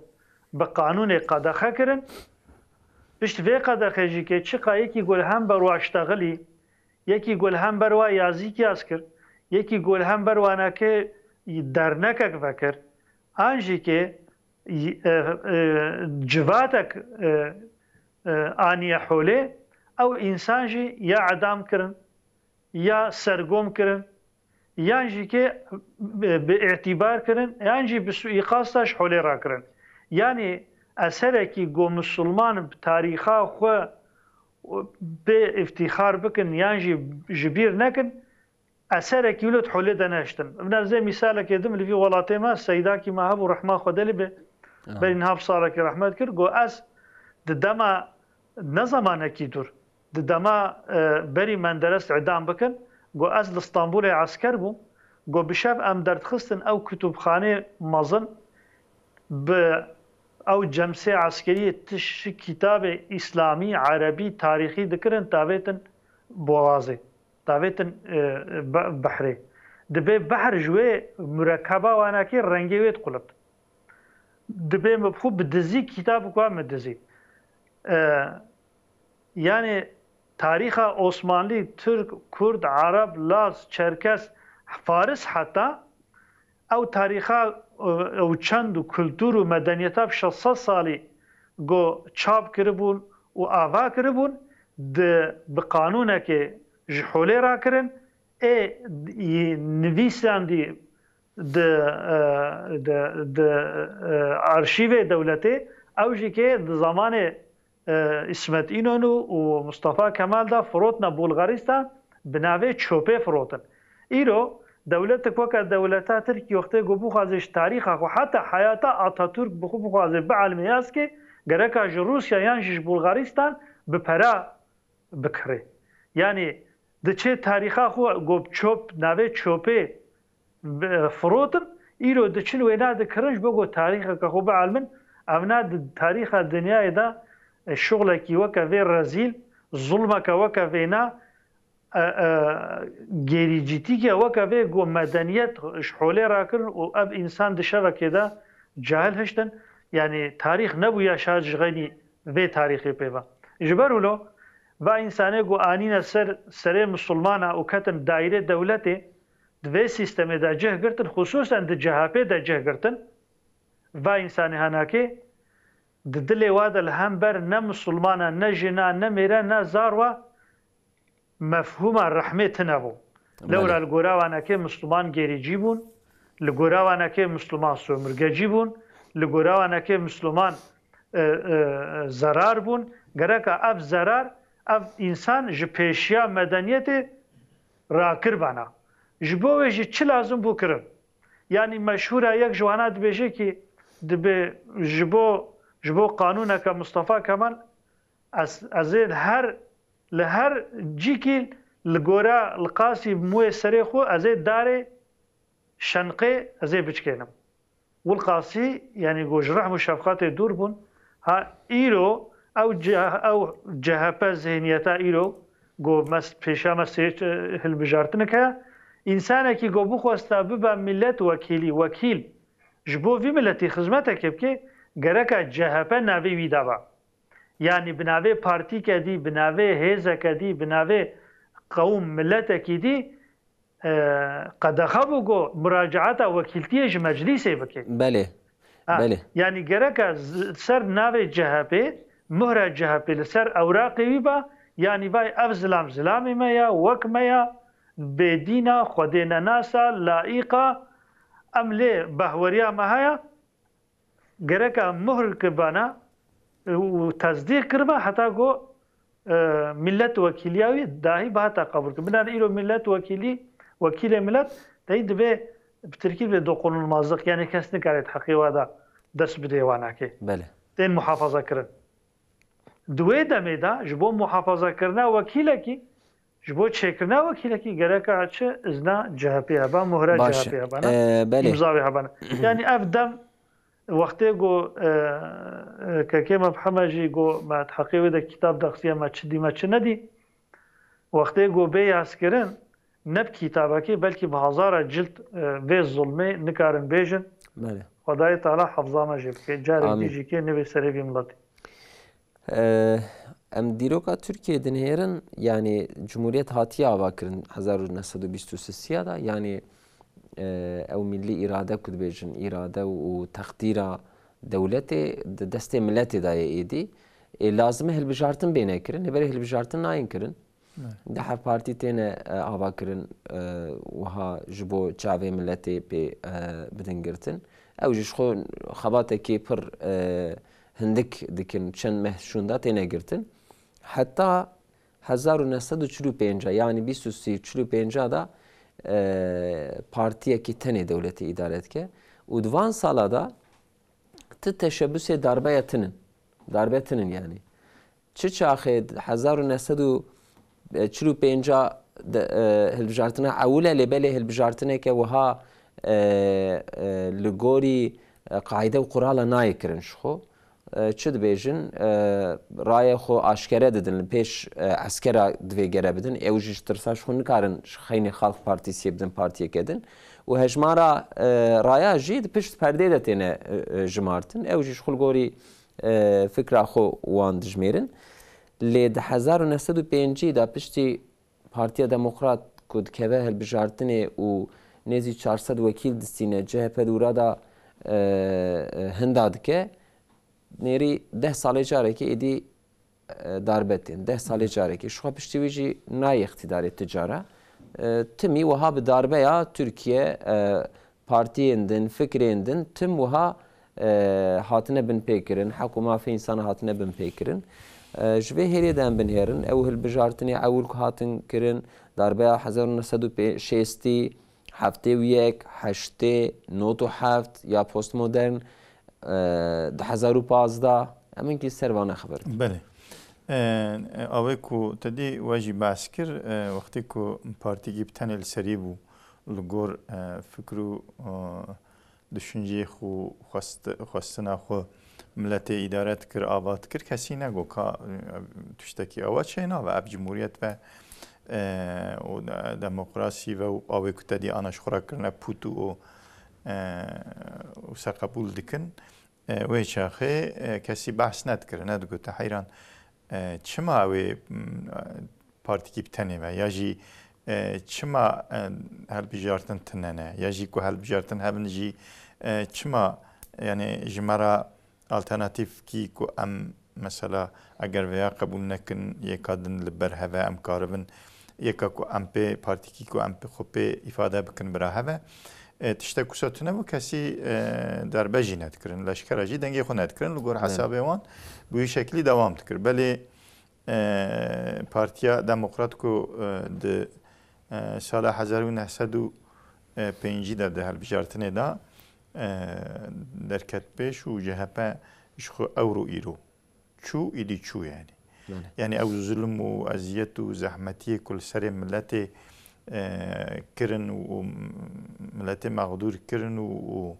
bi qanûnê qedexe kirin. Pişt vê qedexê jî ke çiqa yekî got li hember wa ştexilî, yekî got li hember wa yazîk yaz kir, yekî got li hember wanakê dernekek vekir, an jî ke y-, e, e, civatek, e, e, aniye holê, ew însan jî ya edam kirin, ya sergom kirin, yan jî ke bi, bi îtîbar kirin, yan jî bi suîqasta ji holê rakirin. Yanî eserekî ku misilman bi tarîxa xwe bê îftîxar bikin yan jî ji bîr nekin, eserekî wilo di holê de nehiştin. Bine ez ê mîsalekê dim, li vî welatê me seydakî me hebû, rehma Xwedê lê bê, Aha. berî niha salekê rehmet kir, got ez di dema ne zemanekî dûr, di dema, e, berî Menderes îdam bikin, got ez li Stenbolê esker bûm, got bi şev em derdixistin ew kutûbxanê mezin, bi ew cemsê eskeriyê tişt kitabê îslamî, erebî, tarîxî dikirin, tavêtin boğazê, tavêtin, e, be-, behrê. Dibê behr ji wê murekeba wanakê rengê wê diqulit. Dibê min bi xwe bi dizî kitab ku min dizî. E, yanî tarîxa Osmanlî, Tirk, Kurd, Ereb, Laz, Çerkes, Faris heta ew tarîxa, e, ew çend û kultur û medeniyeta bi şeş sed salî ku çap kiribûn û ava kiribûn, di, bi qanûnekê ji holê rakirin, ê, yî nivîsandî di, e, di, di, e, arşîvê dewletê, ew jî kê di zamanê, e, Îsmet Înonû û Mustafa Kemal de firotine Bulgaristan, bi navê çopê firotin. Îro dewletek weke dewleta Tirkî wextê ku bixwaze ji tarîxa xwe heta heyata Atatürk bi xwe bixwaze bielmê ya zikê, gereka ji Rûsya yan jî ji Bulgaristan bi pera bikirê. Yanî diçê tarîxa xwe ku çop, navê çopê bi-, firotin, îro diçin wêna dikirin ji bo ku tarîxeke xwe bielmin, evna di tarîxa dinyayê de e, şuxlekî weke vê rezîl, zulmeke weke vêna, e, e, gêrîcîtîke weke vê ku medeniyet ji holê rakirin û ev însan di şevekê de cahil hiştin. Yanî tarîx nebûya şa ji xeynî vê tarîxê pê ve. Ji ber wilo, va însanê ku anîne ser serê misilmana û ketin daîrê dewletê, di vê sîstemê de cih girtin, xisûsen di C H P de cih girtin, va însanê hanakê di dilê wa de li hember ne misilmana, ne jina, ne mêre, ne zarwa mefhûma rehmê tune bû. Lewra Belê. li gora wanekê misliman gêrîcî bûn, li gora wanekê misliman sömürgecî bûn, li gora wanekê misliman, e, e, zerar bûn. Gereka ev zerar, ev însan ji pêşiya medeniyetê rakirbana. Ji bo wê jî çi lazim bû kirin? Yanî meşhûr e, yek ji wana dibêje kî dibe ji bo, ji bo qanûneke Mustafa Kemal, ez, ez ê li her, li her cîkî li gore li qasî mûyê serê xwe ez ê darê şenqê ez ê biçkênim. Wilqasî, yanî ku ji rehm û şefqetê dûr bûn. Ha îro ew C-, ew C H P zihniyeta îro ku mes-, pêşiya me sê, e, hilbijartinik heye. Însanekî ku bixwesta bibe millet wekîlî, wekîl ji bo vî miletî xizmeteke bike, gereka C H P navê wî de be. Yanî bi navê partîke dî, bi navê hêzeke dî, bi navê qewm miletekî dî, e, qedexe bû ku muracaeta wekîltiyê ji meclîsê bike. Belê. Ha, Belê. Yanî gereka z-, ser navê C H P, muhra C H P li ser ewraqê wî ba, yanî vay ev zilam zilamê me ya, wek me ya, bêdîna, xwedê nenasa, laîqa, em lê behweriya me heye, gereka muhr kiribana û tesdîq kiriba heta ku, e, millet wekîliya wî dahî bihata qebûl kirin. Binêre îro millet wekîlî, wekîlê millet, tey divê bi tirkî divê dokunulmazlık, yanî kes nikare di heqê wa de dest bidê wanakê. Belê. Tên muhafaza kirin. Di wê demê de ji bo muhafazakirina wekîlekî, ji bo çêkirina wekîlekî gereka çi izna C H P heba, muhra Baş. C H P hebana, Ee, belê. îmza wê hebana. Yanî ev dem wextê ku, e, e, kekê me bi heme jî ku me di heqê wê de kitab daxiye me çi dî me çi nedî. Wextê ku bê yazkirin, ne bi kitabekê, belkî bi hezara cilt, e, vê zulmê nikarin bêjin. Belê. Xwedayê Teala hefza me jê bike. Carek Amîn. dî jî kê nivê serê vî miletî. E, em dîroka Tirkiyê dinêrin, yanî Cumhuriyet hatiye ava kirin hezar û neh sed û bîst û sisiya de, yanî, e, ew milli îrade ku dibêjin, îrade û teqdîra dewletê di destê miletê de ye êdî. Ê lazim e hilbijartin bêne kirin, lê berê hilbijartin nayên kirin. Ne. Di her partî têne, e, ava kirin, e, wiha ji bo çavê miletê pê, e, bidin girtin. Ew jî ji xwe xebatekî pir, e, hindik dikin, çend meh şûnda têne girtin. Heta hezar û neh sed û çil û pênc, yanî bîst û sî, çil û pênc de, e, partiyekî tenê dewletê îdare dike. Û di van sala de ti teşebusê darbeya tinin. Darbe tinin yanî. Çi çaxê hezar û neh sed û çil û pênc de, e, hilbijartina ewil e, lê belê hilbijartineke wiha, e, e, li gorî, e, qaîde û qurala nayê kirin ji xwe. E, çi dibêjin? E, raya xwe aşkere didin, li pêş, e, eskera divê gere bidin. Ew jî ji tirsa ji xwe nikarin ji xeynê Xalq Partîsiyê bidin partiyeke din. Û hejmara, e, raya jî di pişt perdê de têne, e, e, jimartin. Ew jî ji xwe li gorî, e, fikra xwe wan dijmêrin. Lê di hezar û neh sed û pêncî de piştî Partiya Demokrat ku dikeve hilbijartinê û nêzî çar sed wekîl distîne, C H P di wira de, e, e, hinda dike, nêrî deh salê carekê êdî, e, darbe tên. Deh salê carekê. Ji xwe piştî wî jî nayê îqtîdarê ti cara. E, timî wiha bi darbeya Tirkiye, e, partiyên din, fikrên din, tim wiha, e, hatine binpêkirin, heq û mafê însana hatine binpêkirin. E, ji vê hêlê de em binêrin, ew hilbijartinê ewil ku hatin kirin, darbeya hezar û neh sed û şêstî, heftê û yek, heştê, nod û heft ya postmodern, e, du hezar û pazdeh, em hinkî ser vana xeber dikin. Belê. E, e, awê ku te dî we jî behs kir, e, wextê ku partîkî bi tenê li serî bû, li gor, e, fikr û, e, düşünceyê xwe, xwest-, xwestina xwe miletê îdare dikir, ava dikir, kesî negot ka, e, tiştekî ewa çênabe. Ev cumhuriyet ve, e, û de-, demokrasî ve û awê ku te dî ana ji xwe re kirine pût û, e, û se qebûl dikin. E, wê çaxê, e, kesî behs nedikir, nedigote heyran, e, çima ew ê, m, partikî bi tenê ve, ya jî, e, çima, e, hilbijartin tune ne, ya jî ku hilbijartin hebin jî, e, çima, yani ji me re alternatîfkî ku em mesela eger vêya qebûl nekin, yeka din li ber heve em karibin, yeka ku em pê, partîkî ku em pê xwe pê îfade bikin bira heve, e, tiştek wisa tune bû, kesî, e, derbe jî nedikirin, leşkera jî dengê xwe nedikirin, li gor Belê. hesabê wan bi wî şeklî dewam dikir. Belê, e, Partiya Demokrat ku, e, di, e, sala hezar û neh sed û pêncî de di hilbijartinê de, e, derket pêş û C H P ji xwe ewro îro çû, îdî çû yani. Belê. Yani ew zulm û eziyet û zehmetiyê ku li serê miletê, e, kirin û, û miletê mexdûr kirin û, û,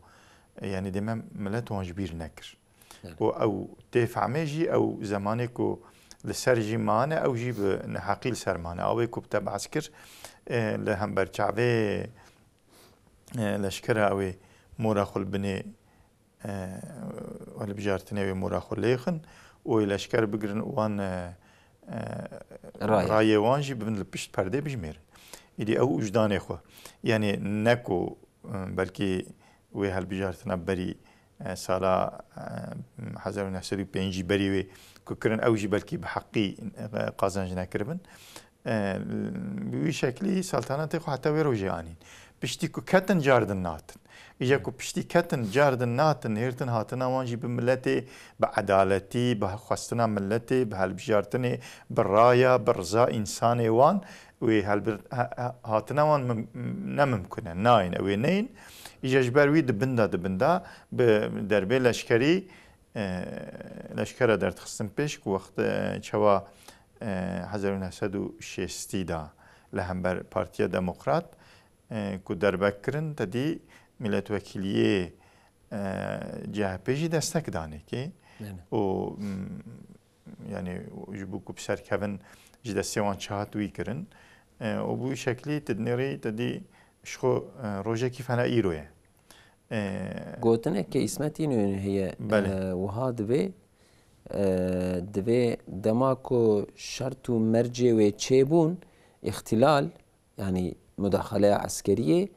yani dême milet wan ji bîr nekir. Belê. Û ew tê fehmê jî ew zemanê ku li ser jî mane, ew jî bi neheqî li ser mane. Ew ê ku bi te behs kir, e, li hember çavê, e, leşkera ew ê mora xwe li binê, e, hilbijartinê wê mora xwe lêxin û ê leşker bigirin û wan, e, e, Rayê. rayê wan jî bibin li pişt perdê bijmêrin. Îdî ew wijdanê xwe. Yani ne ku, e, belkî wê hilbijartina berî, e, sala, e, hezar û neh sed û pêncî berî wê ku kirin, ew jî belkî bi heqî, e, qazanc nekiribin. E, bi wî şeklî saltanatê xwe heta wê rojê anîn. Piştî ku ketin car din natin. Îja ku piştî ketin car din natin, hêrtin hatina wan jî bi miletê, bi edaletî, bi xwestina miletê, bi hilbijartinê, bi raya, bi riza însanê wan, wê helbir-, ha-, ha-, hatina wan mim-, ne mimkun e, nayên, ew ê neyên. Îja ji ber wî di bin de, di bin de bi derbê leşkerî, e, leşkera derdixistin pêş ku wext, e, çawa, e, hezar û neh sed û şêstî de li hember Partiya Demokrat, e, ku derbe kirin, te dî milletvekiliyê, e, C H P jî destek danê kê. Belê. Û, m, yani ji bo ku bi ser kevin ji destê wan çi hat wî kirin. E, û bi wî şeklî tu dinêrî, te dî ji xwe, e, rojekî fena îro ye. E, Gotineke Îsmet Înönü heye, Belê. e, wiha divê, e, divê dema ku şert û mercê wê çêbûn, îxtilal, yani mudaxaleya eskeriyê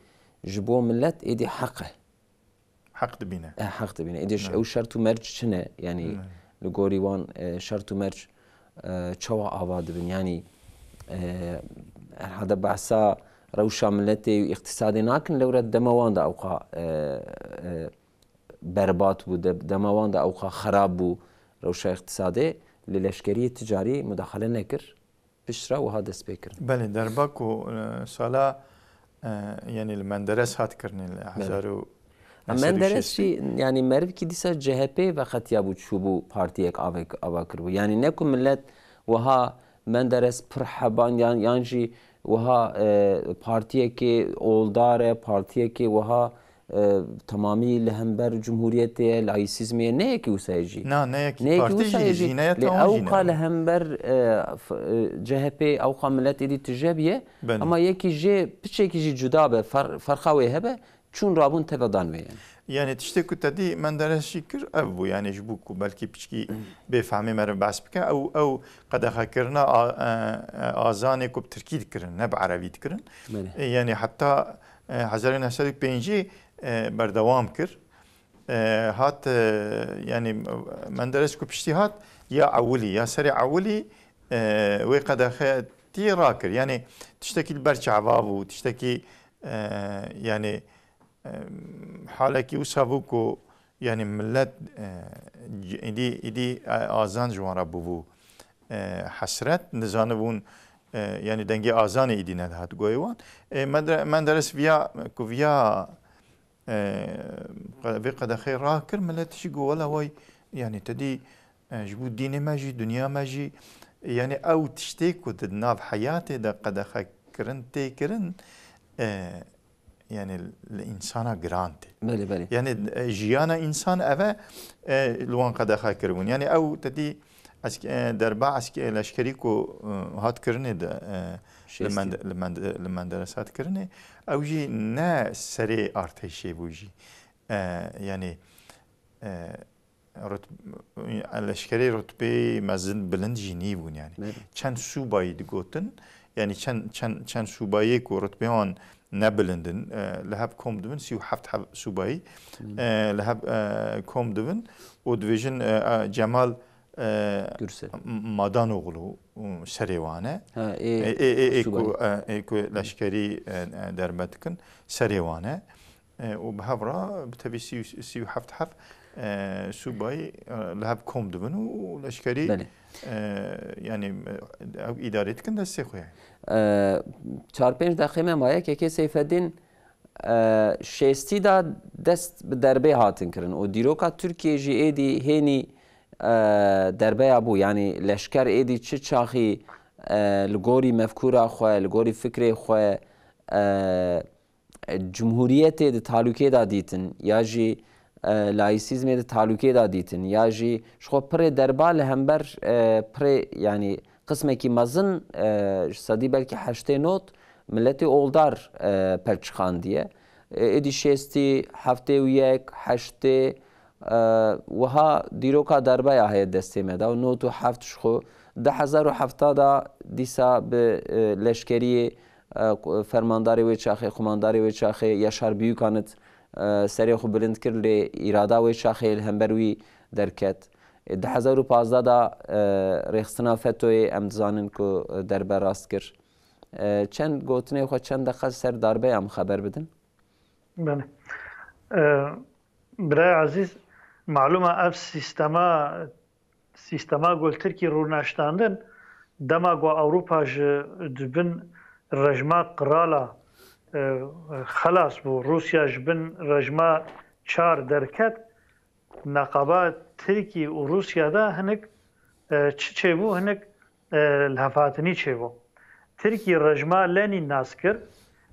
ji bo millet êdî heq e. Heq dibîne. E, heq dibîne. Êdî Ne. ew şert û merc çi ne? Yani Ne. li gorî wan, e, şert û merc, e, çawa ava dibin? Yani, e, herhalde behsa rewşa miletê û îqtisadê nakin, lewre dema wan de ewqa, e, e, berbat bû, de-, dema wan de ewqa xerab bû rewşa îqtisadê, li leşkeriyê ti carî mudaxale nekir. Piştre wiha dest pê kirin. Belê, derba ku, e, sala, e, yani li Menderes hat kirinê li Belê. hezar û neh sed û şêst. Menderes jî, yani merivkî dîsa C H P veqetiya bû, çûbû partiyek avek-, ava kiribû. Yani ne ku millet wiha Menderes pir heban yan, yan jî wiha, e, partiyekê oldar e, partiyekê wiha e, temamî li hember cumhuriyetê ye, laîsîzmê ye, ne yekî wisa ye jî. Na, ne yekî. Ne yekî Partî wisa jî ye jî, jî. ne ye Lê tewon ew jî ne. ka li hember, e, f-, e, C H P ew ka millet êdî tije bûye, Belê. ama yekî jê piçekî jî cuda be, fer-, ferqa wê hebe, çûn rabûn teva dan wê yani. Yani tiştê ku te dî Menderes jî kir, ev bû. Yani ji bo ku belkî piçkî bêfehmê meriv behs bike, ew, ew qedexekirina a-, e, e, azanê ku bi tirkî dikirin, ne bi erebî dikirin. Belê. E, yani heta, e, hezar û neh sed û pêncî e, berdewam kir. E, hat, e, yani Menderes ku piştî hat, ya ewilî, ya serê ewilî, e, wê qedexetî rakir. Yani tiştekî li ber çava bû, tiştekî, e, yani, e, halekî wisa bû ku yani millet, e, c-, îdî, îdî, e, azan ji wan re bûbû, e, hesret, nizanibûn, e, yani dengê azanê îdî nedihat goyê wan. E, Mendere-, Menderes viya, ku viya, e, qe-, vê qedexê rakir, millet jî got, "Wela way, yani te dî, e, ji bo dînê me jî, dinya me jî, yani ew tiştê ku di nav heyatê de qedexe kirin, tê kirin, e, yani li însana giran tê. Belê, belê. Yani e, jiyana însan ev e, e, li wan qedexe kiribûn. Yani ew te dî esk, e, derba esk, e, leşkerî ku e, hat kirinê de e, li, Şêstî. Mend, li, Mend, li Menderes hat kirinê, ew jî ne serê artêşê bû jî. E, yani e, rut, leşkerê rutbê mezin bilind jî nîbûn yani. Belê. Çend sûbayî digotin, yani çend, çend, çend sûbayê ku rutbê wan ne bilind in, e, li hev kom dibin, sî û heft heb sûbayî, e, li hev, e, kom dibin û dibêjin, e, e, Cemal, e, Gürsel. M-, Madanoglu, e, serê wan e. Ha, ê, Ê, ê, ê, ê, sûbayî. ku, e, ê, ku leşkerî, e, e, derbe dikin, serê wan e. E, û bi hev re bi tevî sî û, sî û heft heb, e, sûbayî, e, li hev kom dibin û leşkerî, Belê. e, yani, e, ew îdarê dikin destê xwe. E, çar pênc deqê me maye, Kekê Seyfeddîn, e, şêstî de dest bi derbê hatin kirin û dîroka Tirkiyê jî êdî hênî, e, derbeya bû. Yani leşker êdî çi çaxî, e, li gorî mefkûra xwe, li gorî fikrê xwe, e, cumhuriyetê di talûkê de dîtin ya jî, e, laîsîzmê di talûkê de dîtin ya jî ji xwe pirê derba li hember, e, pirê, yani qismekî mezin, e, ji sedî belkî heştê not miletê oldar, e, pelçixandiye. E, êdî şêstî, heftê û yek, heştê, e, wiha dîroka derbeya heye destê me de û not û heft ji xwe. Du hezar û hefta de dîsa bi, e, leşkeriyê, e, fermandarê wê çaxê, qumandarê wê çaxê Yaşar Büyükanıt, e, serê xwe bilind kir, lê îrada wê çaxê li hember wî derket. E, du hezar û pazdeh de, e, rêxistina fetoyê em dizanin ku derbe rast kir. E, çend gotinê xwe, çend deqa ser darbeya min xeber bidin. Belê. E, Birayê ezîz, malûm e ev sîstema, sîstema ku li Tirkî rûnaştandin, dema ku Ewropa ji, ji bin rejma qirala, e, xelas bû, Rûsya ji bin rejma çar derket, neqeba Tirkî û Rûsya de hinek, e, çi çêbû, hinek, e, lihevhatinî çêbû. Tirkî rejma Lenîn nas kir,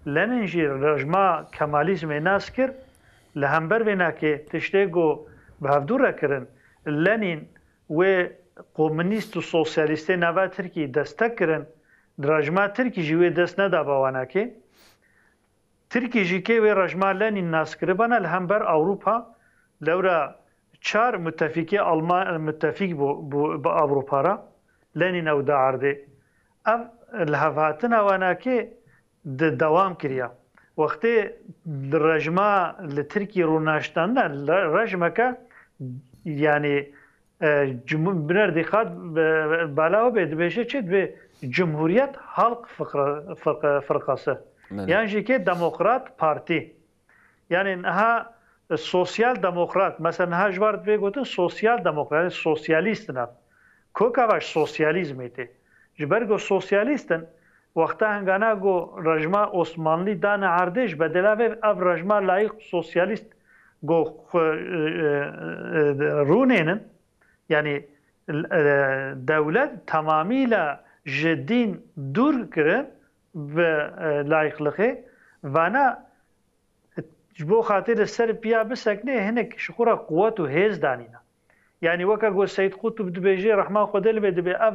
Lenîn jî rejma Kemalîzmê nas kir. Li hember vênakê tiştê ku bi hevdû re kirin, Lenîn wê komunîst û sosyalîstê nava Tirkî destek kirin, rejma Tirkî jî wê dest neda be wanakê. Tirkî jî kê wê rejma Lenîn nas kiribana li hember Ewropa, lewra çar mutefîkê Alman, mutefîk bû, bû bi Ewropa re. Lenîn ew da erdê. Ev lihevhatina wanakê di dewam kiriya. Wextê li rejma li Tirkî rûnaştandina, le-, rejmeke, yanî, e, cumhur-, biner dîqat, e, balawe bê, dibêje çi? Dibê Cumhuriyet Halk Fıkra-, Fırka-, Fırkası. Belê. Yan jî kê Demokrat Partî. Yani niha, e, sosyal demokrat, mesela niha ji bar divê gotin sosyal demokrat, yani sosyalîst in ev. Koka baş sosyalîzmê tê. Ji ber ku sosyalîst in, wexta hingana ku rejma Osmanlî dane erdê, ji bedela vê ev rejma layîq sosyalîst ku xwe, e, e, e, rûnênin, yani, e, dewlet tamamîle ji dîn dûr kirin bi, e, layîqlixê, vana ji bo xatirê ser piya biseknê, hinek ji xwe re quwet û hêz danîne. Yanî weke ku Seyd Qutb dibêje, rehma Xwedê li vê, dibê ev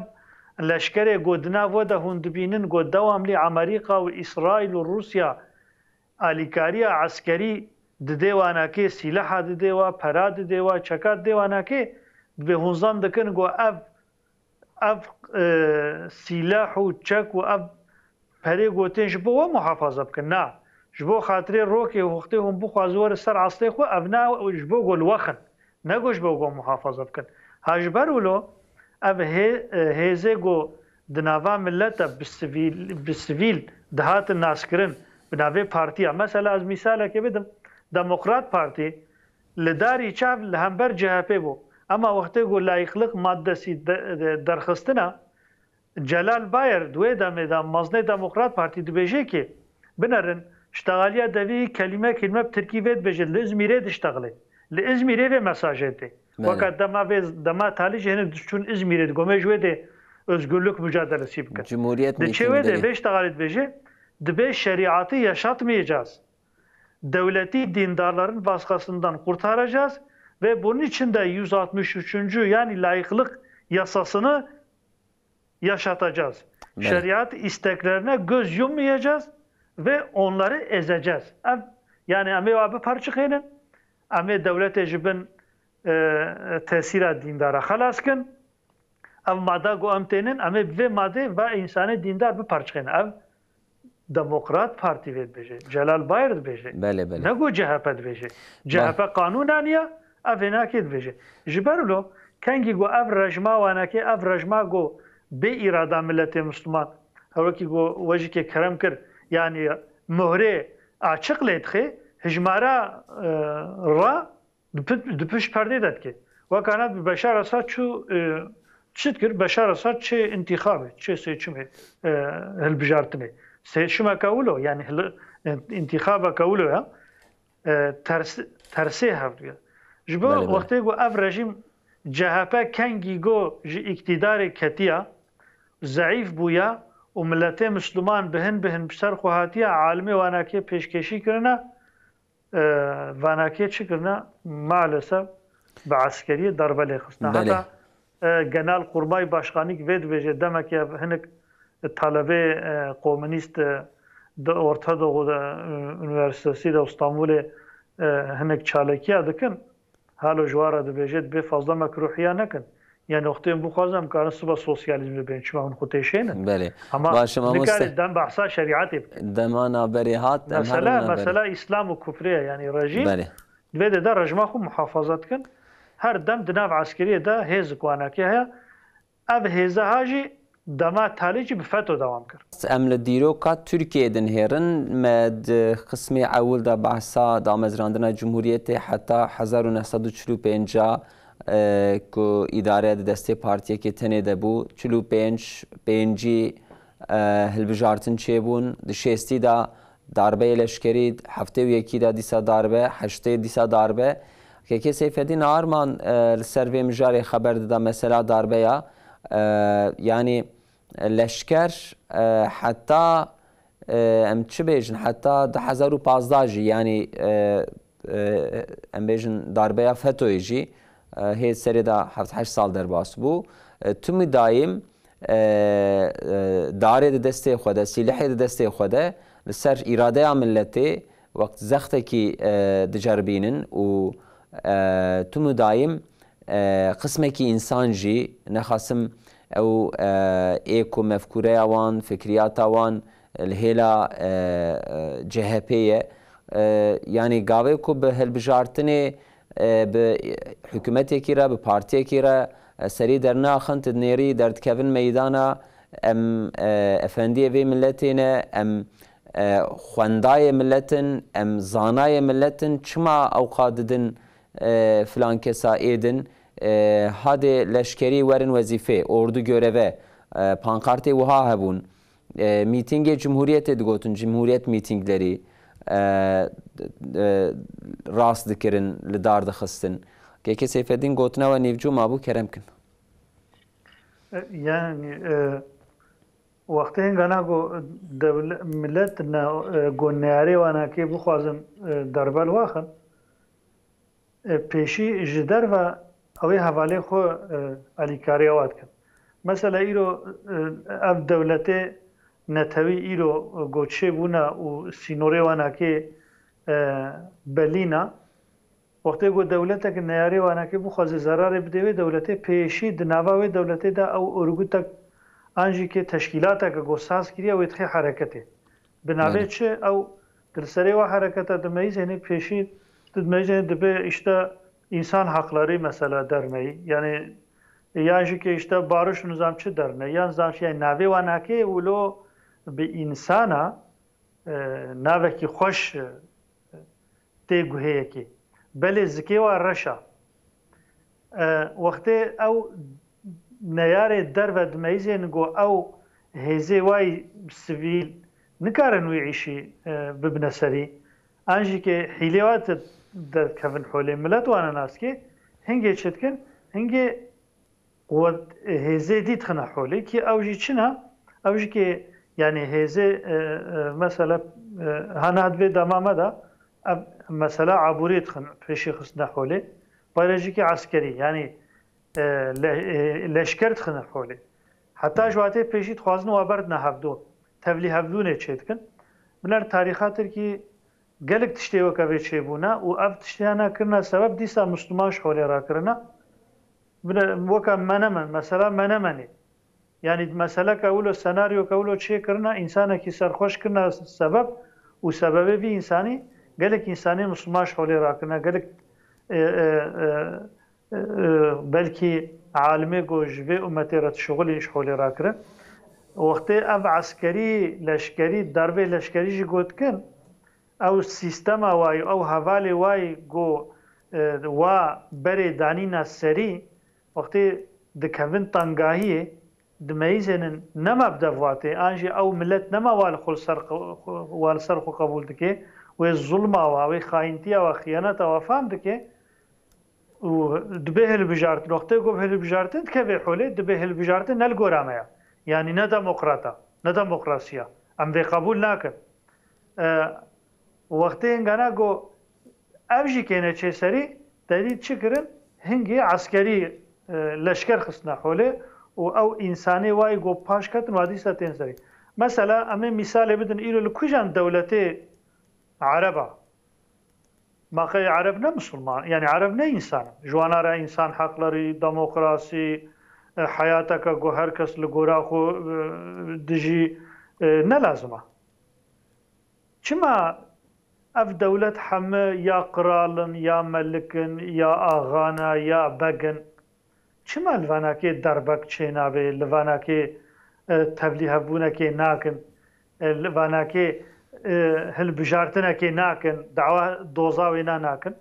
leşkerê ku di nav we de hûn dibînin, ku dewamlî Amerîka û Îsraîl û Rûsya alîkariya eskerî didê wanakê, sîleha didê wa, pera didê wa, çeka didê wanakê, dibê hûn zan dikin ku ev ev, e, sîleh û çek û ev perê gotên ji bo we muhafaza bikin. Na. Ji bo xatirê rokê û wextê hûn bixwazin werin ser astê xwe, ev na ji bo ku li we xin. Ne ku ji bo ku muhafaza bikin. Ha ji ber wilo ev hê-, e, hêzê ku di nava millet de bi sivîl, bi sivîl dihatin naskirin, bi navê partiya. Mesela ez mîsalekê bidim, Demokrat Partî, li darî çav li hember C H P bû. Ema wextê ku layîqlik maddesî de, de, derxistina, Celal Bayer di wê demê de mezinê Demokrat Partî dibêje ki, binerin, ştexaliya devî kelîme kelîme bi tirkî vê dibêje, li Izmîrê diştexilê. Li Izmîrê vê mesajê tê. Belê. Weka dema vê, dema talî jî hinek diçûn Izmîrê, digomê ji wê dê özgürlük mücadelesi bikin. Cumhuriyet Di çê wê dê mîtingleri. vê ştexalê dibêje, dibê şerîatî yaşatmayacağız. Devleti dindarların baskısından kurtaracağız ve bunun için de yüz altmış üçüncü yani layıklık yasasını yaşatacağız. Şeriat isteklerine göz yummayacağız ve onları ezeceğiz. Ev, yani em ê biparçixênin, em ê dewletê ji bin, e, tesîra dîndara xelas kin. Ev mada ku em tênin, em ê bi vê madê ve însanê dîndar biparçixênin. Ev Demokrat Partî vê dibêje. Celal Bayar dibêje. Belê, belê. Ne ku C H P dibêje. C H P qanûn aniye, ev hênakê dibêje. Ji ber wilo, kengî ku ev rejma wanekê, ev rejma ku bê îrada miletê Misliman, hewekî ku we jî ke kerem kir, yanî muhrê açiq lê dixê, hijmara, e, ra di pi-, di pişt perdê de dike. Weka ne bi Beşar Esad çû, e, çi dikir? Beşar Esad çê întîxabê, çê seçimê, e, hilbijartinê. Seçimeke wilo, yani hil-, e, întîxabeke wilo ya, e, ters, tersê hevdû ya. Ji bo Belê, belê. wextê ku ev rejîm C H P kengî go ji îktîdarê ketiya, zeîf bûya û miletê Misliman bi hin bi hin bi ser xwe hatiye, alimê wanakê pêşkêşî kirine, e, vanakê çi kirine? Maalesef bi eskeriyê darbe lê xistine. Belê. Heta, e, Genelkurmay Başkanîk vê dibêje, demekê ev hinek talebê, e, komünîst, e, di Orta Doğu de, e, Üniversitesi de Stanbulê, e, hinek çalekiya dikin. Halo ji wan re dibêje, dibê fazla mekruhiya nekin. Yani wextê em bixwazin, em karin siba sosyalîzmê bên, çima hûn xwe têşênin? Belê. Ama Baş e, mamoste. Nikarê dem behsa şerîetê bikin. Dema naberê hat, em Mesela, herin naberê. mesela Îslam û kufrê ye, yani rejîm. Belê. Divê de, de rejma xwe muhafaza dikin. Her dem di nav eskeriyê de hêz û wanakê heye. Ev hêza ha jî dema talê jî bi feto dewam kir. Em li dîroka Tirkiyeyê dinihêrin. Me di qismê ewil de behsa damezrandina Cumhuriyetê heta hezar û neh sed û çil û pênc a, e, ku îdare di destê partiyekê tenê de bû, çil û pênc, pêncî, e, hilbijartin çêbûn, di şêstî de darbeyê leşkerî, heftê û yekî de dîsa darbe, heştê dîsa darbe. Kekê Seyfedîn Arman, e, li ser vê mijarê xeber dida, mesela darbeya, e, yanî leşker, e, heta, e, em çi bêjin, heta du hezar û pazdeh jî, yanî, e, e, em bêjin darbeya fetoyê jî, e, hê serê de heft heşt sal derbas bû. E, tu midayîm, e, e, darê di destê xwe de, sîlehê di destê xwe de, li ser îradeya miletê wext zextekî, e, diceribînin û, e, tu midayîm, e, qismekî însan jî nexasim ew, e, ê ku mefkûreya wan, fikriyata wan li hêla, e, e, C H P ye. E, yanî gavê ku bi hilbijartinê, e, bi hikûmetekî re, bi partiyekî re, e, serî dernaxin, tu dinêrî derdikevin meydana, em, e, efendiyê vê miletê ne, em, e, xwendayê milet in, em zanayê milet in, çima ewqa didin, e, filan kesa ê din, e, hadê leşkerî werin wezîfê, ordu göreve, e, pankartê wiha hebûn, e, mîtîngê Cumhuriyetê digotin, Cumhuriyet mîtînglerî, e, e, rast dikirin, li dar dixistin. Kekê Seyfeddîn, gotina we nîvcû mabû, kerem kin. E, yani, e, wextê hingana ku dewle-, milet ne, e, ku neyarê wanakê bixwazin, e, derbe li waxin, e, pêşî ji derve ew ê hevalê xwe, e, alîkariya wa dikin. Mesela îro, e, ev dewletê netewî îro, e, ku çêbûne û sînorê wanakê, e, belî ne, wextê ku dewletek neyarê wanakê bixwaze zerarê bidê wê dewletê, pêşî di nava wê dewletê de ew örgütek an jî kê teşkîlateke ku saz kiriye wê dixê hereketê. Bi navê Belê. çi? Ew tu li serê wa hereketa dimeyîzênê, pêşî tu dimeyîzênê, dibe işte insan hakları mesela derneği. Yani yan jî kê işte barış û nizam çi derneği, yan nizam çi, yani navê wanakê wilo bi insana, e, navekî xweş, e, tê guhê yekê. Belê zikê wa reş a. E, wextê ew neyarê derve dimeyizên ku ew hêzê wayî sivîl nikarin wî îşî, e, bibine serî. An jî ke hîlê wa te derdikevin holê, milet wana nas ke, hingê çi dikin? Hingê Qwet hêzê dî dixine holê kî ew jî çi ne? Ew jî kê, yanî hêzê, e, e, mesela, e, ha niha di vê dema me de ev mesela aborî dixin pêşî xistine holê, parêjikî eskerî, yanî, e, le-, e, leşker dixine holê. Heta ji watê pêşî dixwazin wa berdine hevdo, tevlî hevdûnê çêdikin. Biner tarîxa Tirkî gelek tiştê weke vê çêbûne û ev tiştiya nekirine sebeb dîsa Misliman ji holê rakirine. Bine, weke Menemen, mesela Menemenê. Yanî meseleke wilo, senaryoke wilo çêkirine, însanekî serxweş kirine sebeb û sebebê vî însanî, gelek însanê Misliman ji holê rakirine, gelek, e, e, e, e, belkî alimê ku ji vê ummetê re dişuxulî ji holê rakirin. Wextê ev eskerî, leşkerî, darbê leşkerî jî gotikin, ew sîstema wayî, ew hevalê wayî ku, e, wa berê danîna serî, wextê dikevin tengahiyê, dimeyîzênin nema bi dev watê, an jî ew milet nema wa li xwe li ser, wa li ser xwe qebûl dike, wê zulma wa, wê xayîntiya wa, xiyaneta wa fam dike û dibê hilbijartin. Wextê ku bi hilbijartin dikeve holê, dibê hilbijartin ne li gora me ya. Yanî ne demokrat e, ne demokrasî ye. Em vê qebûl nakin. E, wextê hingana ku ev jî kêne çêserî, te dît çi kirin? Hingî eskerî, e, leşker xistine holê û ew însanê wayî ku paş ketin, wa dîsa tên serî. Mesela, em ê mîsalê bidin, îro li kujan dewletê Ereb e? Ma qey Ereb ne Misilman, yanî Ereb ne însan in? Ji wana re însan heqlerî, demokrasî, e, heyateke ku her kes li gora xwe, e, dijî, e, ne lazim e. Çima ev dewlet heme ya qral in, ya melik in, ya axa ne, ya beg in? Çima li vanakê derbek çênabe, li vanakê, e, tevlîhevbûnekê nakin, e, li vanakê, e, hilbijartinekê nakin, dawa doza wêna nakin?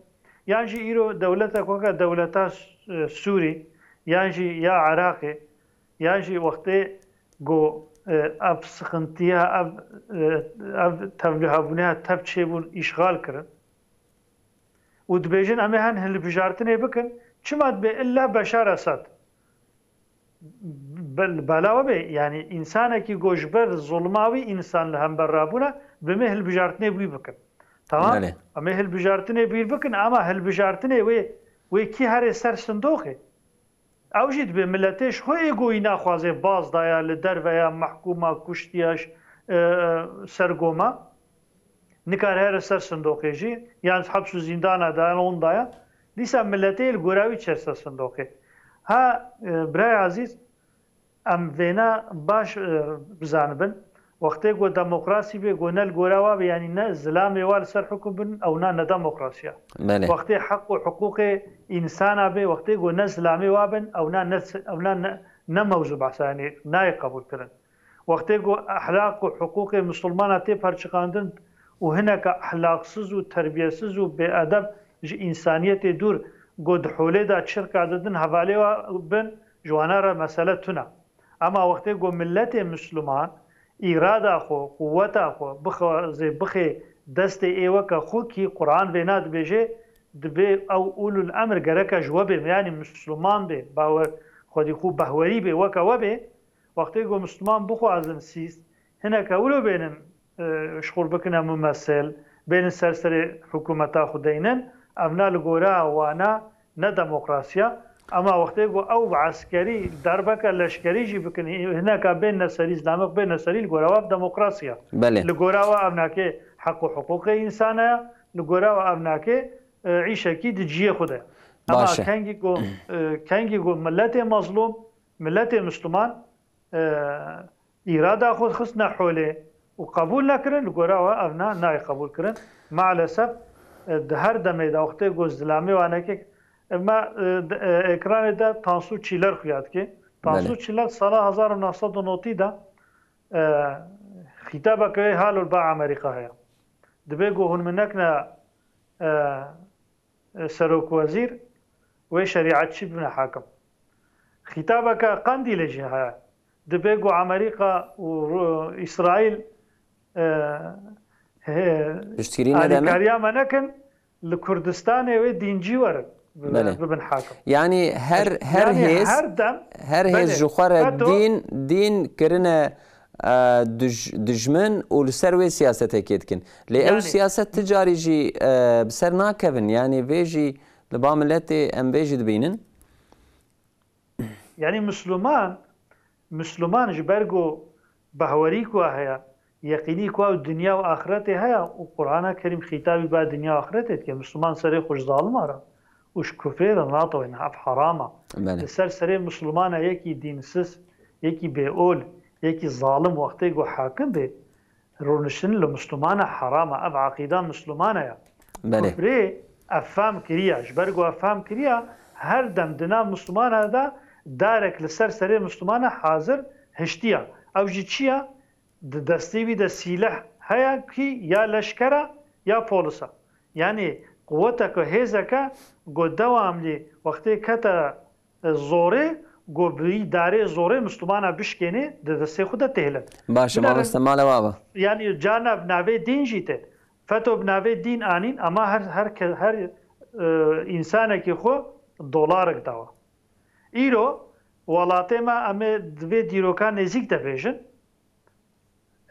Yan jî îro dewletek weke dewleta, e, Sûrî, yan jî ya Iraqê, yan jî wextê ku, e, ev sixintiya, ev, e, ev tevlîhevbûneya tev çêbûn, îşxal kirin û dibêjin, em ê hen hilbijartinê bikin, çima dibê illa Beşar Esad? Be-, bela we bê, yanî însanekî ku ji ber zulma wî însan li hember rabûne, dibê me hilbijartinê bi wî bikin. Tamam? Belê. Em ê hilbijartinê bi wî bikin, ama hilbijartinê wê, wê kî here ser sindoqê? Ew jî dibê miletê ji xwe êgoyî naxwaze, baz daye, li derve ye, mehkûm e, kuştiye, e, e, sergom e. Nikare here ser sindoqê jî, yan heps û zîndana de, yan onda ye. Dîsa miletê li gora wî çer ser sindoqê. Ha, e, birayê ezîz, em vêna baş, e, bizanibin. Wextê ku demokrasî bê, ku ne li gora wa bê, yanî ne zilamê wa li ser hukum bin, ew na ne demokrasiya. Belê. Wextê heq û hiqûqê însana bê, wextê ku ne zilamê wa bin, ew na ne, ew na ne, ne mewzû behsa, yanî nayê qebûl kirin. Wextê ku ehlaq û hiqûqê misilmana tê perçiqandin û hineka ehlaqsiz û terbiyesiz û bêedeb ji însaniyetê dûr, ku di holê de çirka didin hevalê wa bin, ji wana re mesele tune. Ema wextê ku miletê Misliman îrada xwe, quweta xwe bixwaze bixê destê ê weke xwe kî Quran vêna dibêje, dibê ew ulul emr gereke ji we bê, yanî Misliman bê, bawer, xwedî xwe behwerî bê, weke we bê, wextê ku Misliman bixwazin sîst-, hineke wilo bênin, e, ji xwe bikine mumesel, bênin ser serê hikûmeta xwe deynin, ev na li gora wana ne demokrasiya. Ama wextê ku ew bi eskerî, derbeke leşkerî jî bikin, hineka bên neserî, zilamek bên neserî, li gora we ev demokrasiya. Belê. Li gora we ev nake heq û hiqûqê însana ye, li gora we ev nake, e, îşekî di cihê xwe de. Ama Baş e. kengî ku, e, kengî ku miletê mezlûm, miletê Misliman, e, îrada xwe xistine holê û qebûl nekirin, li gora we ev na nayê qebûl kirin. Maalesef, e, di her demê de wextê ku zilamê wan eke, e, me, e, di, e, ekranê de Tansu Çiller xuya dike. Tansu Belê. Çiller sala hezar û neh sed û notî de, e, xîtabeke wê halo li ba Amerîka heye. Dibê ku hûn min nekine, e, e, serokwezîr, wê şerîetçî bibine hakim. Xîtabeke Qendîlê jî heye. Dibê ku Amerîka û Ru-, Îsraîl, e, he-, Piştgirî nede me? alîkariya me nekin, li Kurdistanê wê dîncî werin, bi-, Belê. bibin hakim. Yanî her, her Yanî hêz, her dem, her hêz belê, ji xwe re FETÖ dîn, dîn kirine, e, duj-, dijmin û li ser wê siyasetekê dikin. Lê ew Yani siyaset ti carî jî, e, bi ser nakevin. Yanî vê jî li ba miletê em vê jî dibînin. Yani Misliman, Misliman ji ber ku behwerî ku heye, yeqînî ku ew dinya û axretê heye û Qur'ana Kerîm xîtabî ba dinya û axretê dike, Misliman serê xwe ji zalima re û ji kufrê re natewêne, ev herama. Belê. Li ser serê Mislimana yekî dînsiz, yekî bêol, yekî zalim wextê ku hakim bê, rûniştin li Mislimana herama. Ev aqîda Mislimana ye. Belê. Kufrê ev fam kiriya. Ji ber ku ev fam kiriya, her dem di nav Mislimana de darek li ser serê Mislimana hazir hiştiya. Ew jî çi ye? Di destê wî de sîleh heye kî ya leşkera ya polisa. Yanî quweteke, hêzeke ku dewamlî wextê kete, e, zorê, ku bi wî darê zorê Mislimana bişkênê, di destê xwe de têhile. Baş e, Binêrin, mamoste, mala we ava. Yanî carna bi navê dîn jî tê. FETÖ bi navê dîn anîn, ama her, her ke-, her, e, însanekî xwe dolarek dawa. Îro welatê me, em ê di vê dîroka nêzîk de bêjin.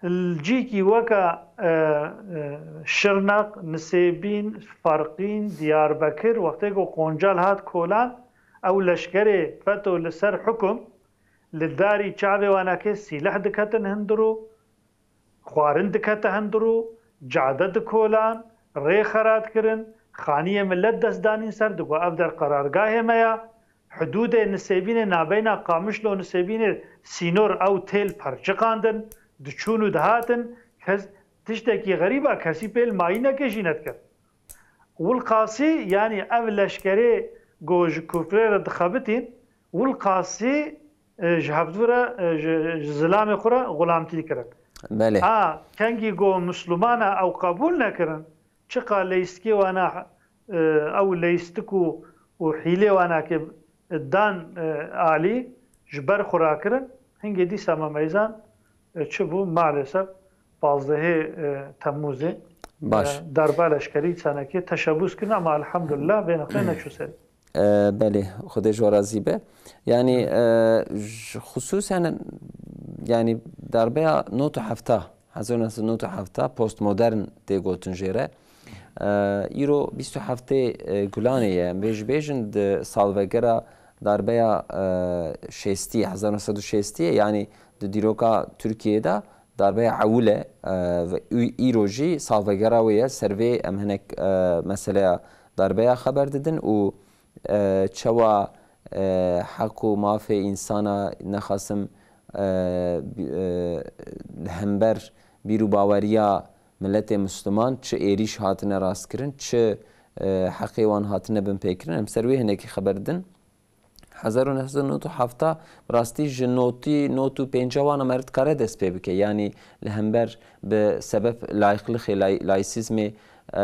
Li cîkî weke, e, e, Şirneq, Nisêbîn, Ferqîn, Diyarbekir, wextê ku Qoncal hat kolan, ew leşkerê FETÖ li ser hukum, li darî çavê wanakê sîleh diketin hundir û xwarin dikete hundir û cade dikolan, rê xera dikirin, xaniyê milet dest danîn ser, digot, ev der qerargahê me ya, hidûdê Nisêbînê, nabeyna Qamişlo Nisêbînê sînor ew tê li perçiqandin, diçûn û dihatin, kes, tiştekî xerîb a, kesî pê li mayînekê jî nedikir. Wilqasî, yanî ev leşkerê ku ji kufrê re dixebitîn, wilqasî, e, ji hevdû re, e, ji, ji zilamê xwe re xulamtî dikirin. Belê. A, kengî ku Mislumana ew qebûl nekirin, çiqa leyîstikê wana, e, ew leyîstik û, û hîlê wana ke dan, e, alî ji ber xwe rakirin, hingê dîsa me meyzan, e, çi bû? Maalesef pazdehê, e, Temmûzê, Baş. e, darba leşkerî sanekê teşebûs kirin, ama elhamdulillah vê nextê neçû serî. E, belê, Xwedê ji we razî be. Yanî, e, ji, xusûsen, yanî darbeya nod û hefta, hezar û neh sed û nod û hefta, postmodern tê gotin jê re. E, îro bîst û heftê, e, Gulanê ye. Em bê jî bêjin di salvegera darbeya, e, şêstî, hezar û neh sed û şêstî ye. Yanî di dîroka Tirkiyeyê de darbeya ewil e, e, ve û îro jî salvegera wê ye. Ser vê em hinek, e, meseleya darbeya xeber didin û, e, çawa, e, heq û mafê însana nexasim, e, bi-, e, li hember bîr û baweriya miletê Misliman çi êrîş hatine rastkirin, çi, e, heqê wan hatine binpêkirin. Em ser wê hinekî xeber didin. Hezar û neh sed û nod û hefta bi rastî ji notî, nod û pênca wan me dikare dest pê bike. Yanî li hember bi sebeb layîqlixê, lay-, layîsîzmê, e,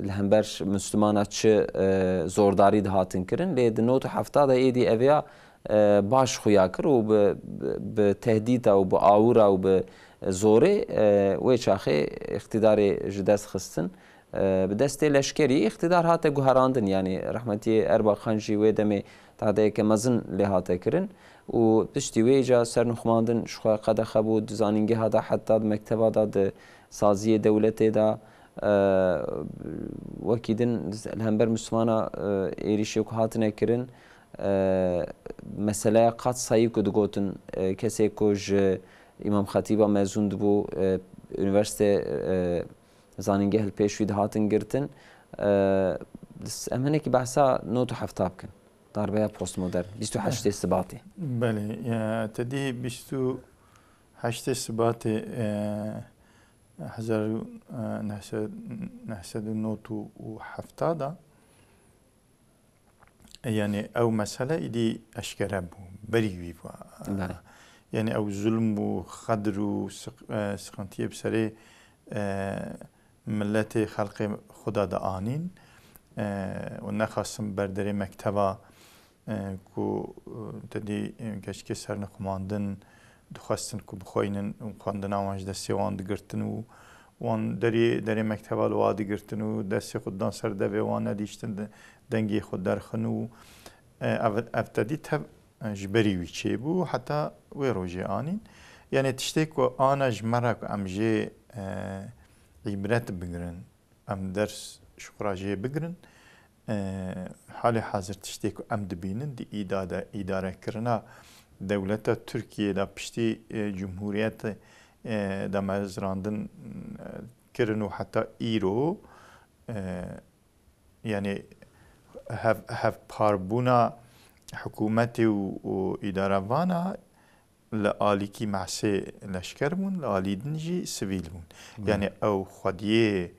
li hember Mislimana çi, e, zordarî dihatin kirin. Lê di nod û hefta de êdî ev ya, e, baş xuya kir û bi, bi, bi tehdîta û bi awira û bi zorê, e, wê çaxê îqtîdarê ji dest xistin. E, bi destê leşkerî îqtîdar hate guherandin. Yanî rehmetî Erbakan jî wê demê tadeyeke mezin lê hate kirin û piştî wê îca sernixumandin ji xwe qedexe bû, di zanîngeha de heta di mekteba de, di saziyê dewletê de, e, wekî din li hember Mislimana, e, êrîşê ku hatine kirin, e, meseleya qat sayî ku digotin, e, kesê ku ji Îmam Xetîba mezûn dibû, e, unîversîte, e, zanîngeh li pêş wî dihatin girtin. E, em hinekî behsa nod û hefta bikin. Darbeya postmodern, bîst û heştê Sibatê. Belê, e, te dî bîst û heştê Sibatê, e, hezar û neh sed, neh sed û nod û hefta da, yanî ew mesele îdî eşkere bû, berî wî bû. Belê. Yanî ew zulm û xedr û siq-, e, siqintiyê bi serê, e, miletê xelqê xwe de dianîn, e, û nexasim ber derê mekteba, e, ku, e, te dî, e, keçikê sernixumandin dixwestin ku bixweynin û xwendina wan ji destê wan digirtin û wan derê, derê mekteba li wa digirtin û destê xwe didan ser devê wan nedîştin de-, dengê xwe derxin û, e, ev, ev te dî tev, e, ji berî wî çêbû heta wê rojê anîn. Yanî tiştê ku ana ji me re ku em jê, e, îbret bigirin, em ders ji xwe re jê bigirin, e, halê hazir tiştê ku em dibînin di îda de, îdarekirina dewleta Tirkiyê de piştî, e, cumhuriyetê, e, damezrandin, e, kirin û heta îro, e, yanî hev-, hevparbûna hikûmetê û, û îdarevana li alîkî mehsê leşker bûn, li alî din jî sivîl bûn. Hmm. Yanî ew xwediyê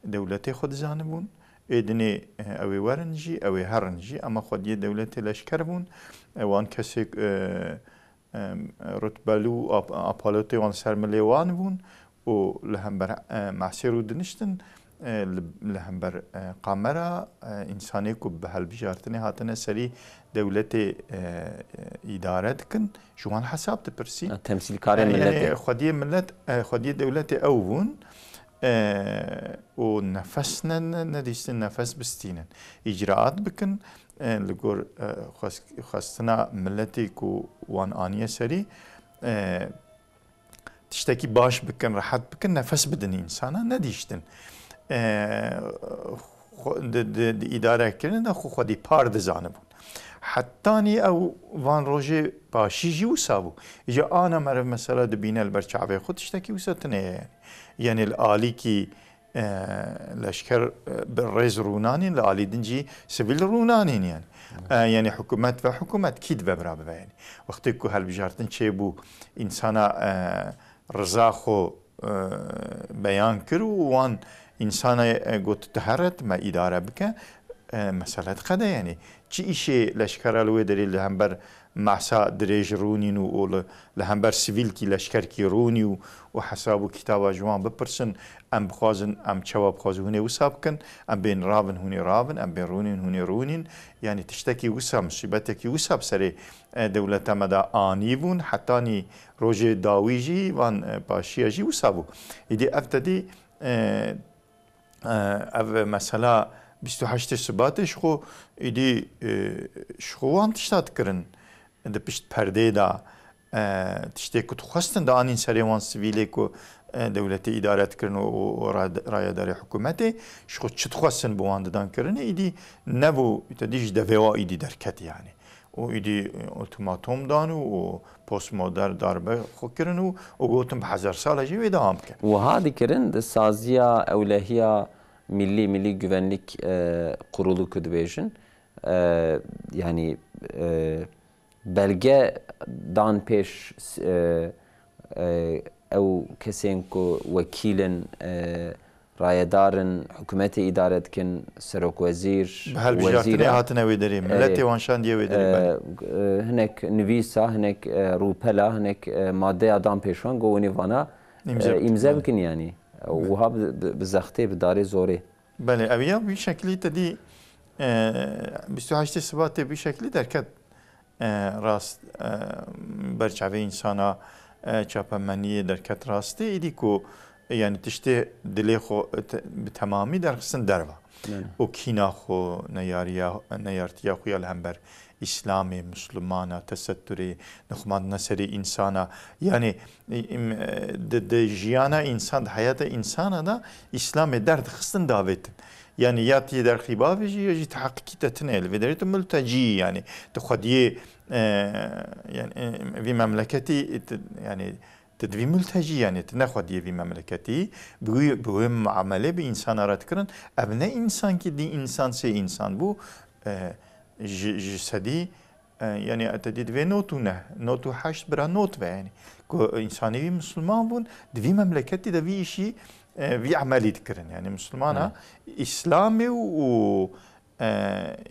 dewletê xwe dizanibûn, ê dinê, e, ew ê werin jî, ew ê herin jî, ema xwediyê dewletê leşker bûn. E, wan kesê, e, em, rutbelû ap-, apalotê wan ser milê wan bûn û li hember, e, mehsê rû diniştin, e, li, li hember, e, kamera, e, însanê ku bi helbijartinê hatine serî dewletê, e, e, îdare dikin, ji wan hesab dipirsîn. Ya, temsîlkarê E, yanî miletê. Xwediyê milet, e, xwediyê dewletê ew bûn, e, û nefes ne, ne, nedîstin nefes bistînin. Îcraat bikin, e, li gor, e, xwest-, xwestina miletê ku wan aniye serî, e, tiştekî baş bikin, rehet bikin, nefes bidin însana, nedîştin. E, xwe-, di, di, di îdarekirinê de xwe xwedî par dizanibûn. Hetanî ew van rojê paşî jî wisa bû. Îca ana meriv mesela dibîne li ber çavê xwe tiştekî wisa tune ye. Yanî li alîkî e, leşker, e, bi rêz rûnanîn, li alî din jî sivîl rûnanîn yani. E, yani hikûmet ve hikûmet kî dibe bira bibe yani. Wextê ku hilbijartin çêbû, însana, e, riza xwe, e, beyan kir û wan însana, e, got, tu here, tu me îdare bike, e, mesele diqede yani. Çi îşê leşkera li wê derê li hember mehsa dirêj rûnîn û, û li, li hember sivîlkî leşkerkî rûnî û, û hesab û kitaba ji wan bipirsin, em bixwazin, em çawa bixwazin hûn ê wisa bikin, em bên ravin, hûn ê ravin, em bên rûnîn, hûn ê rûnîn. Yanî tiştekî wisa, musîbetekî wisa bi serê, e, dewleta me de anîbûn, hetanî rojê dawî jî van, e, paşiya jî wisa bû. Îdî ev tedî, e, E, ev mesela bîst û heştê Sibatê ji xwe êdî, e, ji xwe wan tişta dikirin di pişt perdê de, e, tiştê ku dixwestin dianîn serê wan sivîlê ku, e, dewletê îdare dikirin û, û, û ra-, rayedarê hikûmetê ji xwe çi dixwestin bi wan didan kirinê, êdî nebû, te dî ji devê wa êdî derket yani. û îdî, e, ultimatom dan û, û postmodern darbe xwe kirin û, û gotin bi hezar sal e jî wê dewam bike. Wiha dikirin di saziya ewlehiya millî, Millî Güvenlik, e, Kurulu ku dibêjin, e, yanî, e, belge dan pêş, e, e, ew kesên ku wekîl in, e, rayedar in, hikûmetê îdare dikin, serokwezîr, bi helbijartinê wezîr e. Hatine wê derê, Erê. Miletê wan şandiye wê derê, E, belê. E, hinek nivîsa, hinek, e, rûpela, hinek, e, madeya dan pêşwan, go winî vana, Îmze e, bikin, îmze belê. Bikin yanî. Belê. Wiha bi, bi, bi zextê, bi darê zorê. Belê, ev ya bi şeklî te dî, e, bîst û heştê Sibatê bi şeklî derket. E, rast, e, ber çavê însana, e, çapemeniyê derket rastî, îdî ku, e, yanî tiştê dilê xwe te-, bi temamî derxistin derva. Belê. Û kîna xwe, neyariya, neyartiya xwe ya li hember Îslamê, Mislimana, tesetturê, nixumandina serê însana. Yanî, e, im, e, di, di jiyana însan, di heyata însana de Îslamê derdixistin davêtin. Yanî ya tu yê derxî bavêjî ya jî tu heqîqî te tune. Li vê derê tu multecî yî yanî. Tu xwediyê, e, yanî, e, vî memleketî, e, tu, yanî, tu divî multecî yanî, tu ne xwediyê vî memleketî. Bi wî, bi wê muamelê bi însana re dikirin. Ev ne însankî dî însan sê însan bû. E, ji, ji sedî, e, yanî te dî divê not û neh, not û heşt bira not be yanî. Ku însanê wî Misliman bûn, di vî memleketî de vî îşî, e, vî emelî dikirin. Yanî Mislimana Hı. Îslamê û, û, e,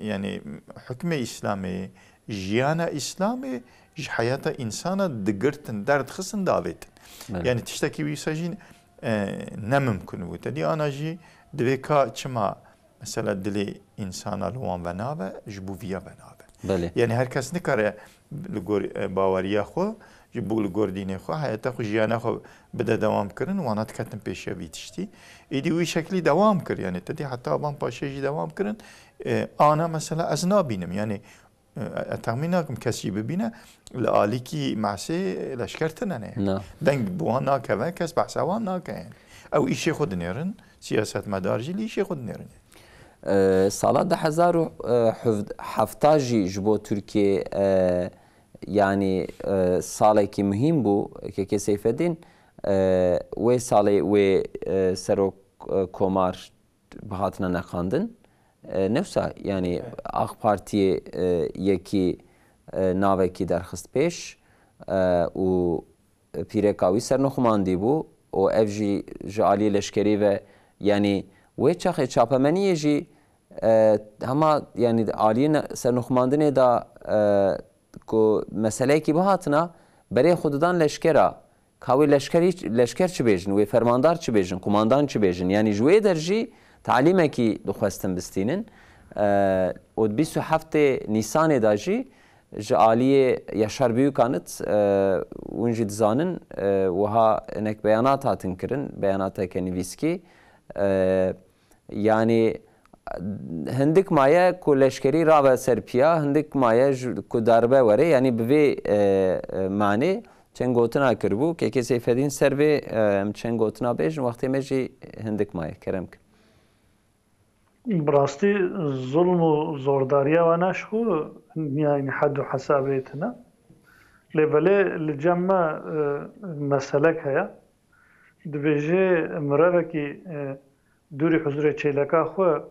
yanî hukmê Îslamê, jiyana Îslamê ji heyata însana digirtin, derdixistin davêtin. Belê. Yanî tiştekî wîsa jî, e, ne mimkun bû. Te dî ana jî divê ka çima mesela dilê însana li wan ve nabe, ji bo viya ve nabe. Belê. Yanî her kes nikare li gor, e, baweriya xwe, ji bo li gor dînê xwe, heyata xwe, jiyana xwe bide dewam kirin, wana diketin pêşiya vî tiştî. Êdî wî şeklî dewam kir, yanî te dî heta van paşê jî dewam kirin. E, ana mesela ez nabînim, yanî E, e, texmîn nakim kes jî bibîne, li alîkî mesê leşker tine ne. Na. Deng bi wan nakeve, kes behsa wan nake. Ew îşê xwe dinêrin, siyasetmedar jî li îşê xwe dinêrin. E, sala du hezar û hefta jî ji bo Tirkiyê, e, yanî, e, salekî muhîm bû. Kekê Seyfedîn, e, wê salê wê, e, serok, e, komar bi hatine neqandin. E, ne wisa, yanî Evet. AK Partiyê, e, yekî, e, navekî derxist pêş, e, û pîreka wî sernixumandî bû û ev jî ji aliyê leşkerî ve, yanî wê çaxê çapemeniyê jî, e, hema, yanî aliyê ne-, sernixumandinê de, e, ku meseleyekî bihatina, berê xwe didan leşkera. Ka wê leşkerî, leşker çi bêjin, wê fermandar çi bêjin, kumandan çi bêjin? Yanî ji wê der jî talîmekî dixwestin bistînin. E, û di bîst û heftê Nîsanê de jî ji aliyê Yaşar Büyükanıt, e, hûn jî dizanin, e, wiha hinek beyanat hatin kirin, beyanateke nivîskî. E, Yanî, hindik maye ku leşkerî rave ser piya, hindik maye ji, ku darbe were, yanî bi vê, e, e, manê çend gotina kiribû. Kekê Seyfedîn ser vê, e, em çend gotina bêjin, wextê me jî hindik maye. Kerem kin. Bi rastî zulm û zordariya wana ji xwe, yanî hed û hesabê tune. Lê belê li cem me, e, meselek heye. Dibêje mirevekî, e, dûrî huzurê çêleka xwe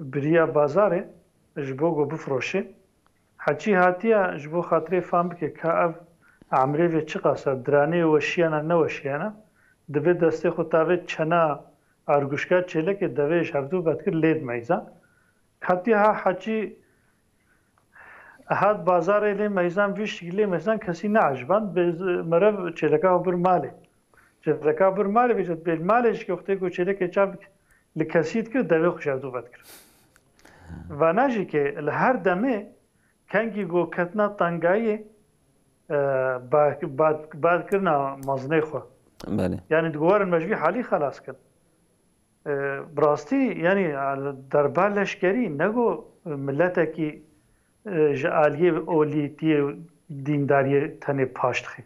biriya bazarê ji bo ku bifiroşê. Heçî hatiya ji bo xatirê fam bike ka ev emrê vê çiqas e, diranê weşiyana neweşiyana, divê destê xwe tavê çena arguşka çêlekê devê ji hevdû vedkir lê dimeyza. Hatiya ha heçî hat bazarê lê meyzan, vî şikilê meyzan kesî neeciband. Bê z-, merev çêleka bir malê. Çêleka bir malê bêje, bê malê jî wextê ku çêlekê çav li kesî dikir, devê xwe ji hevdû vedikir. Vana jî ke li her demê kengî ku ketina tengayiyê, e, ba-, ba-, badkirina mezinê xwe. Belê. Yanî diguherin me ji vî halî xelas kin. E, bi rastî, yanî, e, derba leşkerî ne ku miletekî, e, ji aliyê olîtiyê dîndariyê tenê paş dixe.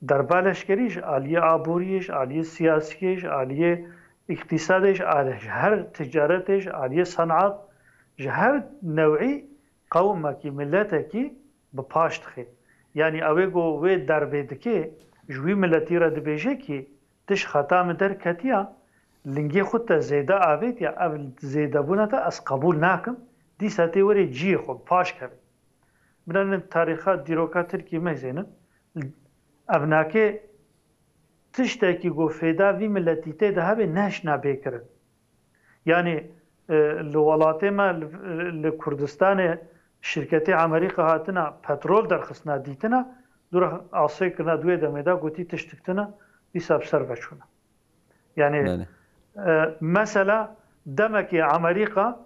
Derba leşkerî ji aliyê aboriyê, ji aliyê siyasiyê, ji aliyê îqtîsadê, ji aliyê, ji her ticaretê, ji aliyê senat, ji her newî qewmekî, miletekî bi paş dixe. Yanî ew ê ku wê derbê dike, ji wî miletî re dibêje kî, tu ji xeta min derketiya, lingê xwe te zêde avêtiya, ev zêdebûna te ez qebûl nakim, dîsa tê werê cihê xwe bi paş kevê. Binanin tarîxa dîroka Tirkî meyzênin, ev nake tiştekî ku fêda vî miletî tê de hebe neşna bê kirin. Yanî, e, li welatê me, li, li Kurdistanê şirketê Amerîka hatina petrol derxistina dîtina, dûra asê kirina di wê demê de gotî tiştik tune, dîsa bi ser ve çûne. Yanî, Belê. e, mesela demekê Amerîka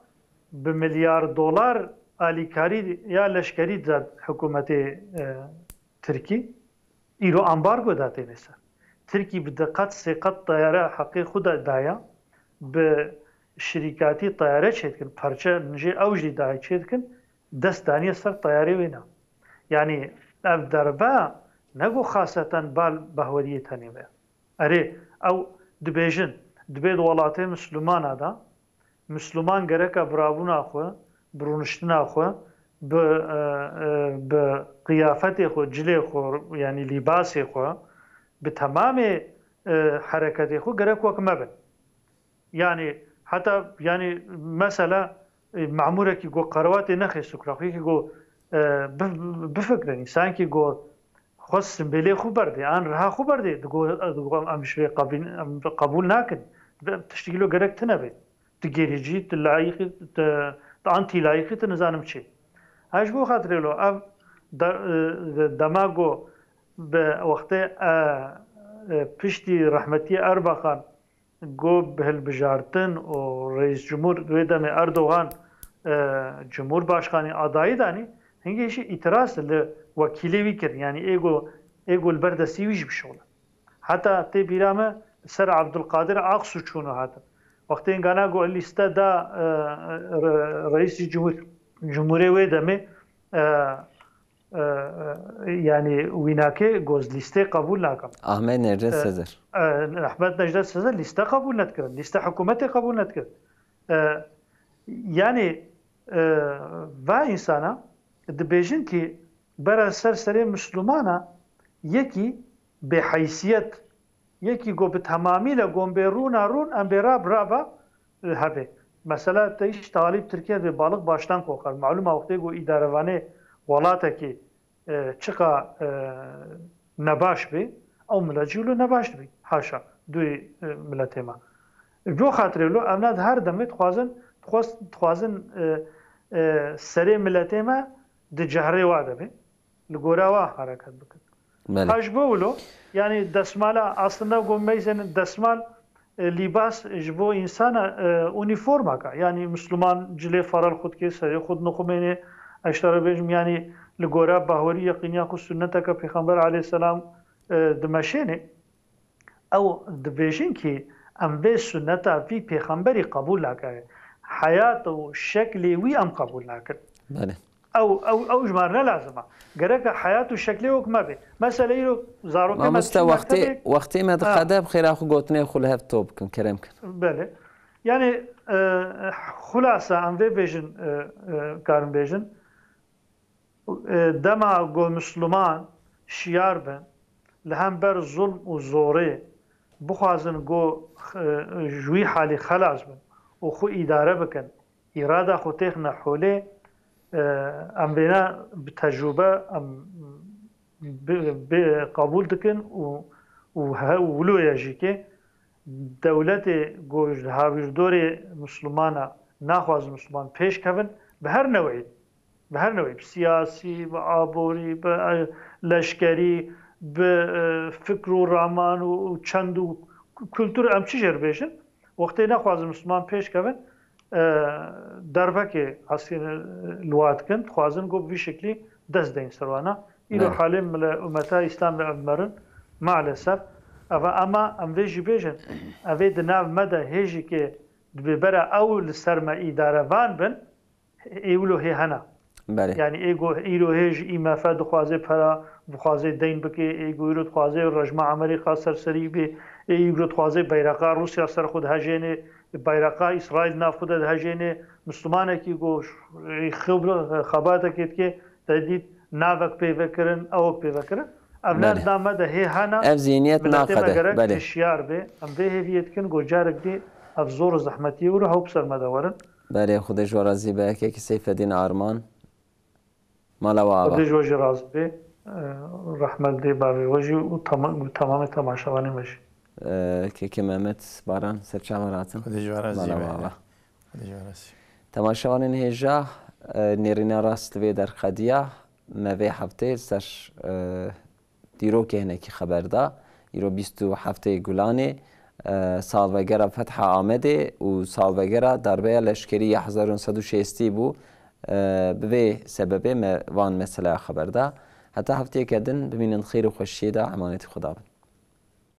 bi milyar dolar alîkarî ya leşkerî da hikûmetê, e, Tirkî. Îro ambargo da têne ser. Tirkî bi di qet sê qet teyare heqê xwe de daye, bi şirîkatî teyare çêdikin, parçe jê ew jî daye çêdikin, dest daniye ser teyarê wê ne. Yanî ev derbe ne ku xaseten bal behweriyê tenê be. Erê, ew dibêjin, dibê di welatê Mislimana de, Misliman gereka bi rabûna xwe, bi rûniştina xwe, bi, e, e, bi qiyafetê xwe, cilê xwe, yanî lîbasê xwe, bi temamê, e, hereketê xwe gerek wek me bin. Yanî heta, yanî mesela, e, memûrekî ku qerewatê nexê sukra xwe, yekî ku, e, bi-, bifikrin, însankî ku xwe simbêlê xwe berdê, an riha xwe berdê, digo, digo em ji vê qebîl-, em qebûl nakin. Bi-, tiştekî lo gerek tine bê. Tu gerîcî, tu layîqî, tu, tu antî layîqî, tu nizanim çi. Ha ji bo xatirê lo ev de-, e, dema ku bi wextê, e, e, piştî rehmetiyê Erbakan, Go bi hilbijartin û Reîs Cumhur wê demê Erdogan, e, Cumhurbaşkanî adayî danî, hingê jî îtiraz li wekîlê wî kirin. Yanî ê go, ê go li ber destî wî jî bişole. Heta tê bîra me li ser Abdulkadir Aksu çûno hatin. Wextê hingana go lîste da, e, re-, Reîsî Cumhur, Cumhurê wê demê, e, e, e, yanî wînakê goz lîstê qebûl nakim. Ahmet Necdet E, Sezer. E, Ahmet Necdet Sezer lîste qebûl nedikirin. Lîste hikûmetê qebûl nedikirin. E, yanî, e, va însana dibêjin ki bera ser serê Mislumana yekî bêheysiyet, yekî go bi temamî le gon bê rûna rûn, em bê rab rava, e, hebe. Mesela te îş talîb Tirkiye ve balık baştan kokar. Malum a wextê go îdarevanê welatekî, e, çiqa, e, nebaş bê, ew milet jî wilo nebaş dibî. Haşa, duyê, e, miletê me. Ji bo xatirê wilo, evna di her demê dixwazin, dixwaz-, dixwazin, e, e, serê miletê me di cehrê wa de be. Li gora wa hereket bikin. Belê. Ha ji bo wilo, yanî desmala, aslında go meyzên desmal, e, lîbas ji bo însana, e, unîformaka. Yanî Misliman cilê faral xwe dike, serê xwe dinixumêne, ez ji te re bêjim, yanî li gora bawerî yeqîniya xwe sunneteke Pêxember aleyhisselam, e, dimeşêne. Ew dibêjin ki em vê sunneta vî pêxemberî qebûl nakin. Heyat û şeklê wî em qebûl nakin. Belê. Ew, ew, ew ji me re ne lazim e. Gereke heyat û şeklê wek me be. Mesela îro zarokê me Mamoste, diçin wextê, mektebê. Wextê me Ha. diqede, bi xêra xwe gotinê xwe li hev to bikin, kerem kin. Belê. Yani, e, xulasa em vê bêjin, e, e, karin bêjin. E, dema ku Misliman şiyar bin, li hember zulm û zorê bixwazin ku, e, ji wî halî xelas bin û xwe îdare bikin, îrada xwe têxine holê, e, em vêna bi tecrûbe, em bi, bi qebûl dikin û, û he, û wilo ye jî ke dewletê ku ji hawîrdorê Mislimana naxwazin Misliman pêş kevin, bi her neweyî, bi her neweyî, bi siyasî, bi aborî, bi, e, leşkerî, bi, e, fikr û raman û, û çend û kultur, em çi jê re bêjin, wextê nexwazin Misliman pêş kevin, e, derbekê hesîne, e, li wa dikin, dixwazin ku bi vî şeklî dest deyin ser wana. Îro Evet. halê mile-, umeta Îslam li ev merin, maalesef. Eva, ama em vê jî bêjin, evê di nav me de hê jî ke dibê bera ew li ser me îdarevan bin, ê wilo hê hena. Belê. Yani ê go îro hê ji I M F dixwaze pera, dixwaze deyn bike, ê go îro dixwaze rejma Amerîka ser serî bê, ê îro dixwaze beyreqa Rûsya ser xwe dihejêne, beyreqa Îsraîl nav xwe de dihejêne, Mislimanekî go ş-, xebatekê dike, te dît navek pê vekirin, ewek pê vekirin. Ev ne Belê. di nav me de hê hena, Ev zihniyet miletê me naxede. gerek Belê. hişyar be. Em vê hêviyê dikin, go carek dî ev zor û zehmetiyê wiro hew bi ser me de werin. Belê, Xwedê ji we razî be, kekî Seyfedîn Arman. Mala we ava. Xwedê ji we jî razî be. E, rehmet dê bavê we jî û tema-, û temamê temaşevanê me jî. E, kekê Mehmet Baran, ser çava ratin. Xwedê ji we razî Mala be. we ava. Xwedê ji we razî. Temaşevanên hêja, e, nêrîna rast li vê derqediya me vê heftê li ser, e, dîrokê hinekî xeber da. Îro bîst û heftê Gulanê, e, salvegera Fetha Amedê û salvegera darbeya leşkerî ya hezar û neh sed û şêstî bû. E, bi vê sebebê me van meseleya xeber da. Heta hefteyeke din bimînin xêr û xweşiyê de, emanetî Xweda bin.